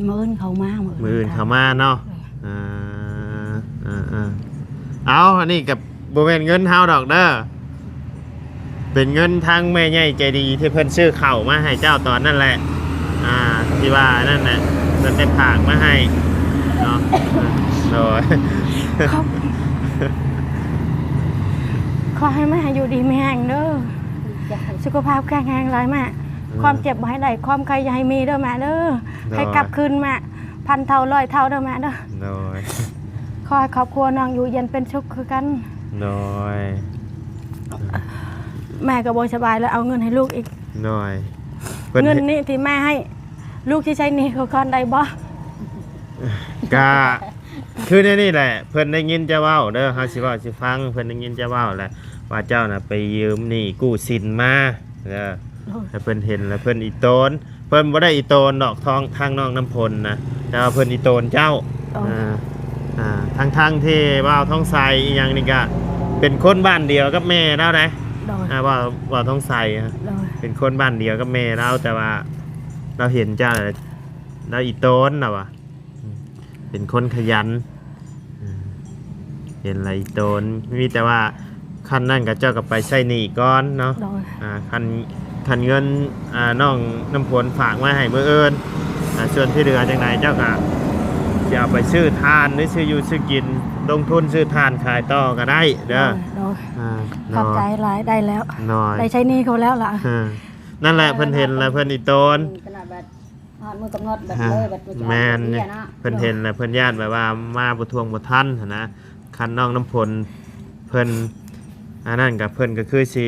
ມື້ອື່ນເຂົາມາ ມື້ອື່ນເຂົາມາເນາະ. ເອີ ເອີ ເອີ ເອົາ ອັນນີ້ກໍບໍ່ແມ່ນເງິນເຮົາດອກເດີ ເປັນເງິນທາງແມ່ໃຫຍ່ໃຈດີທີ່ເພິ່ນຊື້ເຂົ້າມາໃຫ້ເຈົ້າຕອນນັ້ນແຫຼະ ອ່າ ທີ່ວ່ານັ້ນນະ ເພິ່ນໄດ້ຝາກມາໃຫ້ເນາະ. ໂດຍ ຂອບ ຂໍໃຫ້ແມ່ຢູ່ດີມີແຮງເດີ ສຸຂະພາບແຂງແຮງຫຼາຍແມ່. ເອີ ຄວາມເຈັບບໍ່ໃຫ້ໄດ້ ຄວາມໄຂ້ຢ່າໃຫ້ມີເດີແມ່ເດີ. ໂດຍ ໃຫ້ກັບຄືນມາພັນເທົ່າຮ້ອຍເທົ່າເດີແມ່ເດີ. ໂດຍ ຂໍໃຫ້ຄອບຄົວນ້ອງຢູ່ເຢັນເປັນສຸກຄືກັນ. ໂດຍ ແມ່ກໍບໍ່ສະບາຍແລ້ວ ເອົາເງິນໃຫ້ລູກອີກ. ໂດຍ ເງິນນີ້ທີ່ແມ່ໃຫ້ ລູກຊິໃຊ້ໜີ້ເຂົາກ່ອນໄດ້ບໍ່? ກະຄືແນວນີ້ແຫຼະ ເພິ່ນໄດ້ຍິນເຈົ້າເວົ້າເດີ ເຮົາຊິເວົ້າຊິຟັງ ເພິ່ນໄດ້ຍິນເຈົ້າເວົ້າແຫຼະ ວ່າເຈົ້ານະໄປຢືມໜີ້ກູ້ສິນມາເດີ. ໂດຍ ໃຫ້ເພິ່ນເຫັນແລ້ວເພິ່ນອີ່ຕົນ ເພິ່ນບໍ່ໄດ້ອີ່ຕົນດອກ ທາງ ທາງນ້ອງນ້ຳຝົນນະ ແຕ່ວ່າເພິ່ນອີ່ຕົນເຈົ້າ. ໂດຍ ອ່າ ອ່າ ທັງໆທີ່ບ່າວທອງໃສອີ່ຫຍັງນີ້ກະເປັນຄົນບ້ານດຽວກັບແມ່ລາວໃດ໋. ໂດຍ ອ່າ ບ່າວ ບ່າວທອງໃສ ໂດຍ ເປັນຄົນບ້ານດຽວກັບແມ່ລາວ ແຕ່ວ່າລາວເຫັນເຈົ້າແລ້ວ ລາວອີ່ໂຕນລາວວ່າ ເປັນຄົນຂະຫຍັນ ເຫັນແລ້ວອີ່ໂຕນ. ມີແຕ່ວ່າ ຄັນນັ້ນກໍເຈົ້າກໍໄປໃຊ້ໜີ້ກ່ອນເນາະ ໂດຍ ອ່າ ຄັນ ຄັນເງິນ ອ່າ ນ້ອງນ້ຳຝົນຝາກມາໃຫ້ມື້ອື່ນ ອ່າ ສ່ວນທີ່ເຫຼືອຈັ່ງໃດເຈົ້າກໍຊິເອົາໄປຊື້ຖ່ານ ຫຼື ຊື້ຢູ່ຊື້ກິນ ລົງທຶນຊື້ຖ່ານຂາຍຕໍ່ກໍໄດ້ເດີ ໂດຍ ໂດຍ ອ່າ ຂອບໃຈຫຼາຍ ໄດ້ແລ້ວ ໂດຍ ໄດ້ໃຊ້ໜີ້ເຂົາແລ້ວລະ ເອີ ນັ້ນແຫຼະ ເອີ ເພິ່ນເຫັນແລ້ວເພິ່ນອີ່ໂຕນ ເພິ່ນກໍແບບ ຮອດມື້ກຳນົດແບບ ອ່າ ເລີຍ ແບບ ແມ່ນ ເພິ່ນເຫັນແລ້ວເພິ່ນຢ້ານແບບວ່າມາບໍ່ທ່ວງບໍ່ທັນຫັ້ນນະ. ຄັນນ້ອງນ້ຳຝົນເພິ່ນອັນນັ້ນກໍ ເພິ່ນກໍຄືຊິ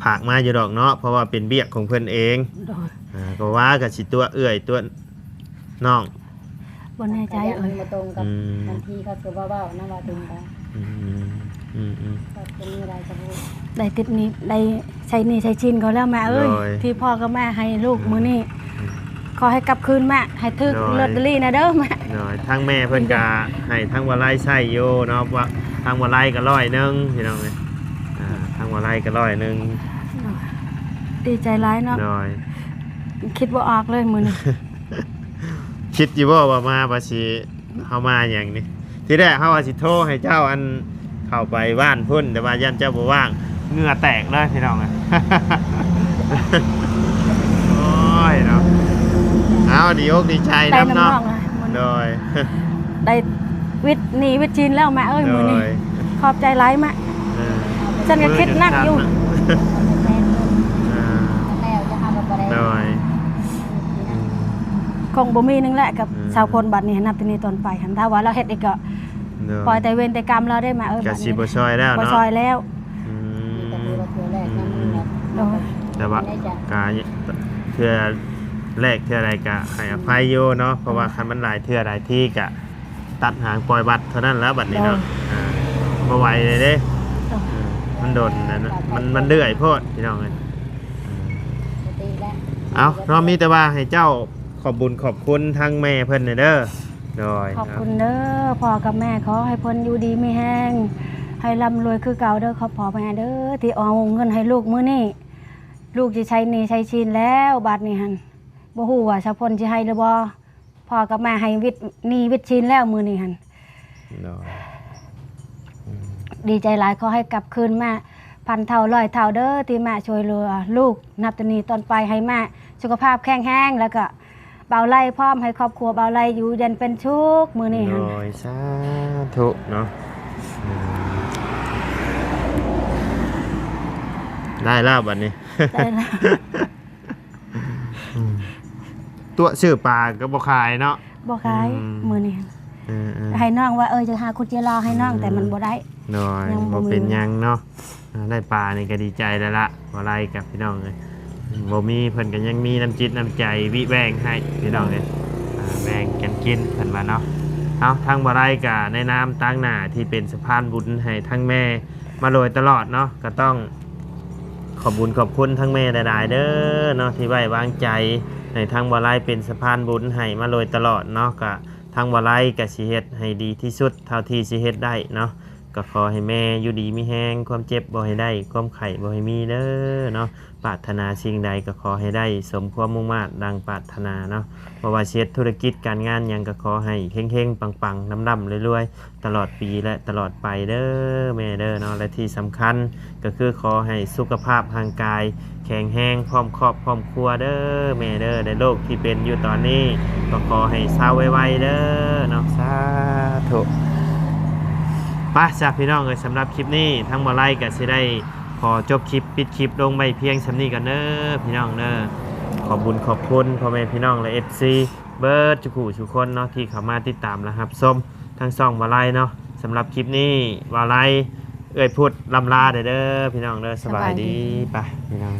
ຝາກມາຢູ່ດອກເນາະ ເພາະວ່າເປັນວຽກຂອງເພິ່ນເອງ ໂດຍ ອ່າ ກໍວ່າກໍຊິຕົວະເອື້ອຍຕົວະນ້ອງ ບໍ່ແນ່ໃຈ ເອີຍ ມັນບໍ່ຕົງກັບ ອືມ ບາງທີເຂົາກໍເວົ້າໆນຳວ່າຕົງກັນ ອືມ ອືມ ອືມ ກໍເປັນມີໄດ້ກໍບໍ່ໄດ້ຕິດໜີ້ ໄດ້ໃຊ້ໜີ້ໃຊ້ສິນເຂົາແລ້ວແມ່ເອີຍ ໂດຍ ທີ່ພໍ່ກັບແມ່ໃຫ້ລູກ ອືມ ມື້ນີ້ ອືມ ຂໍໃຫ້ກັບຄືນມາ ໃຫ້ຖືກ ໂດຍ ລອດເຕີຣີນະເດີມາ ໂດຍ ທາງແມ່ເພິ່ນກະໃຫ້ທາງວາໄລໃຊ້ຢູ່ເນາະ ວ່າທາງວາໄລກໍຮ້ອຍໜຶ່ງ ພີ່ນ້ອງເອີຍ ອ່າ ທາງວາໄລກໍຮ້ອຍໜຶ່ງ ໂດຍ ດີໃຈຫຼາຍເນາະ ໂດຍ ຄິດບໍ່ອອກເລີຍມື້ນີ້ ຄິດຢູ່ບໍ່ວ່າມາ ວ່າຊິ ເຮົາມາຫຍັງນີ້? ທີແລກເຮົາວ່າຊິໂທໃຫ້ເຈົ້າ ອັນ ເຂົ້າໄປບ້ານພຸ້ນ ແຕ່ວ່າຢ້ານເຈົ້າບໍ່ວ່າງ ເຫື່ອແຕກເລີຍພີ່ນ້ອງເອີຍ ໂອ້ຍເນາະ ເອົາ ດີອົກດີໃຈນຳເນາະ ໄດ້ນຳນ້ອງລະ ໂດຍ ໄດ້ວິດໜີ້ວິດສິນແລ້ວມາເອີຍ ໂດຍ ມື້ນີ້ ຂອບໃຈຫຼາຍມາ ເອີ ຊັ້ນກໍຄິດໜັກຢູ່ ເອີ ແລ້ວຈະຫາກໍບໍ່ໄດ້ ໂດຍ ອືມ ຄົງບໍ່ມີໜຶ່ງແຫຼະກັບ ອືມ ຊາວພົນ ບັດນີ້ ນັບແຕ່ນີ້ຕອນໄປຫັ້ນ ຖ້າວ່າລາວເຮັດອີກກໍ ໂດຍ ປ່ອຍແຕ່ເວນແຕ່ກຳລາວໄດ້ມາເອີຍ ກໍຊິບໍ່ຊ່ອຍແລ້ວເນາະ ບໍ່ຊ່ອຍແລ້ວ ອືມ ມີແຕ່ຄືວ່າເທື່ອແລກນຳ ອືມ ໂດຍ ແຕ່ວ່າ ໃນໃຈ ກະເທື່ອແລກເທື່ອໃດກະໃຫ້ອະໄພຢູ່ເນາະ ເພາະວ່າ ໂດຍ ຄັນມັນຫຼາຍເທື່ອຫຼາຍທີກະ ຕັດຫາງປ່ອຍບັດເທົ່ານັ້ນແຫຼະບັດນີ້ເນາະ ໂດຍ ອ່າ ບໍ່ໄຫວເລີຍເດ້ ໂດຍ ອືມ ມັນດົນແລ້ວນະ ມັນ ມັນເລື່ອຍໂພດພີ່ນ້ອງເອີຍ ອືມ ເອົາເນາະ ມີແຕ່ວ່າໃຫ້ເຈົ້າຂອບບຸນຂອບຄຸນທາງແມ່ເພິ່ນແດ່ເດີ ໂດຍ ຂອບຄຸນເດີພໍ່ກັບແມ່ ຂໍໃຫ້ເພິ່ນຢູ່ດີມີແຮງ ໃຫ້ລ່ຳລວຍຄືເກົ່າເດີພໍ່ແມ່ເດີ ທີ່ເອົາເງິນໃຫ້ລູກມື້ນີ້ ລູກຊິໃຊ້ໜີ້ໃຊ້ສິນແລ້ວ ບາດນີ້ຫັ້ນ ບໍ່ຮູ້ວ່າສາວພົນຊິໃຫ້ຫຼືບໍ່ ພໍ່ກັບແມ່ໃຫ້ວິດໜີ້ວິດສິນແລ້ວມື້ນີ້ຫັ້ນ ໂດຍ ອືມ ດີໃຈຫຼາຍ ຂໍໃຫ້ກັບຄືນມາພັນເທົ່າຮ້ອຍເທົ່າເດີ ທີ່ມາຊ່ວຍເຫຼືອລູກ ນັບແຕ່ນີ້ຕອນໄປໃຫ້ມາສຸຂະພາບແຂງແຮງ ແລ້ວກໍບ່າວໄລ່ພ້ອມ ໃຫ້ຄອບຄົວບ່າວໄລ່ຢູ່ເຢັນເປັນສຸກມື້ນີ້ ໂດຍ ສາທຸເນາະ ອືມ ໄດ້ແລ້ວບັດນີ້ ໄດ້ແລ້ວ. ອືມ ຕົວະຊື້ປາກໍບໍ່ຂາຍເນາະ ບໍ່ຂາຍ ອືມ ມື້ນີ້ ເອີໆ ໃຫ້ນ້ອງວ່າ ເອີ ຈະຫາຂຸດເຈລາໃຫ້ນ້ອງ ອືມ ແຕ່ມັນບໍ່ໄດ້ ໂດຍ ຍັງບໍ່ມີ ບໍ່ເປັນຫຍັງເນາະ ອ່າ ໄດ້ປານີ້ກໍດີໃຈແລ້ວລະ ບໍ່ໄດ້ກັບພີ່ນ້ອງເອີຍ ບໍ່ມີເພິ່ນກໍຍັງມີນ້ຳຈິດນ້ຳໃຈວິແບ່ງໃຫ້ພີ່ນ້ອງເອີຍ ອ່າ ແບ່ງກັນກິນເພິ່ນວ່າເນາະ ເອົາ ທາງບໍ່ໄດ້ກໍໃນນາມຕາງໜ້າທີ່ເປັນສະພານບຸນໃຫ້ທາງແມ່ ມາໂດຍຕະຫຼອດເນາະ ກໍຕ້ອງຂອບບຸນຂອບຄຸນທາງແມ່ຫຼາຍໆເດີເນາະ ທີ່ໄວ້ວາງໃຈໃຫ້ທາງບໍ່ໄລເປັນສະພານບຸນໃຫ້ມາໂດຍຕະຫຼອດເນາະ ກະທາງບໍ່ໄລກະຊິເຮັດໃຫ້ດີທີ່ສຸດເທົ່າທີ່ຊິເຮັດໄດ້ເນາະ ກໍຂໍໃຫ້ແມ່ຢູ່ດີມີແຮງ ຄວາມເຈັບບໍ່ໃຫ້ໄດ້ ຄວາມໄຂ້ບໍ່ໃຫ້ມີເດີເນາະ ປາດຖະໜາສິ່ງໃດກໍຂໍໃຫ້ໄດ້ສົມຄວາມມຸ່ງມາດດັ່ງປາດຖະໜາເນາະ ບໍ່ວ່າຊິເຮັດທຸລະກິດການງານຫຍັງກໍຂໍໃຫ້ເຮັງໆ ປັງໆ ລ່ຳໆ ລວຍໆ ຕະຫຼອດປີ ແລະ ຕະຫຼອດໄປເດີແມ່ເດີເນາະ ແລະ ທີ່ສຳຄັນກໍຄືຂໍໃຫ້ສຸຂະພາບຮ່າງກາຍແຂງແຮງ ພ້ອມຄອບພ້ອມຄົວເດີແມ່ເດີ ແລະ ໂລກທີ່ເປັນຢູ່ຕອນນີ້ກໍຂໍໃຫ້ເຊົາໄວໆເດີເນາະ ສາທຸ ໄປຊະພີ່ນ້ອງເອີຍ ສຳລັບຄລິບນີ້ທາງບໍ່ໄລກໍຊິໄດ້ຂໍຈົບຄລິບ ປິດຄລິບລົງໄວ້ພຽງສ່ຳນີ້ກ່ອນເດີພີ່ນ້ອງເດີ ຂອບບຸນຂອບຄຸນພໍ່ແມ່ພີ່ນ້ອງ ແລະ ເອັຟຊີ ເບີດທຸກຜູ້ທຸກຄົນເນາະ ທີ່ເຂົ້າມາຕິດຕາມ ແລະ ຮັບຊົມທາງຊ່ອງບ່າວໄລເນາະ ສຳລັບຄລິບນີ້ບ່າວໄລ ເອື້ອຍພຸດ ລ່ຳລາເດີ ເດີພີ່ນ້ອງເດີ ສະບາຍດີ ສະບາຍດີ ໄປພີ່ນ້ອງ.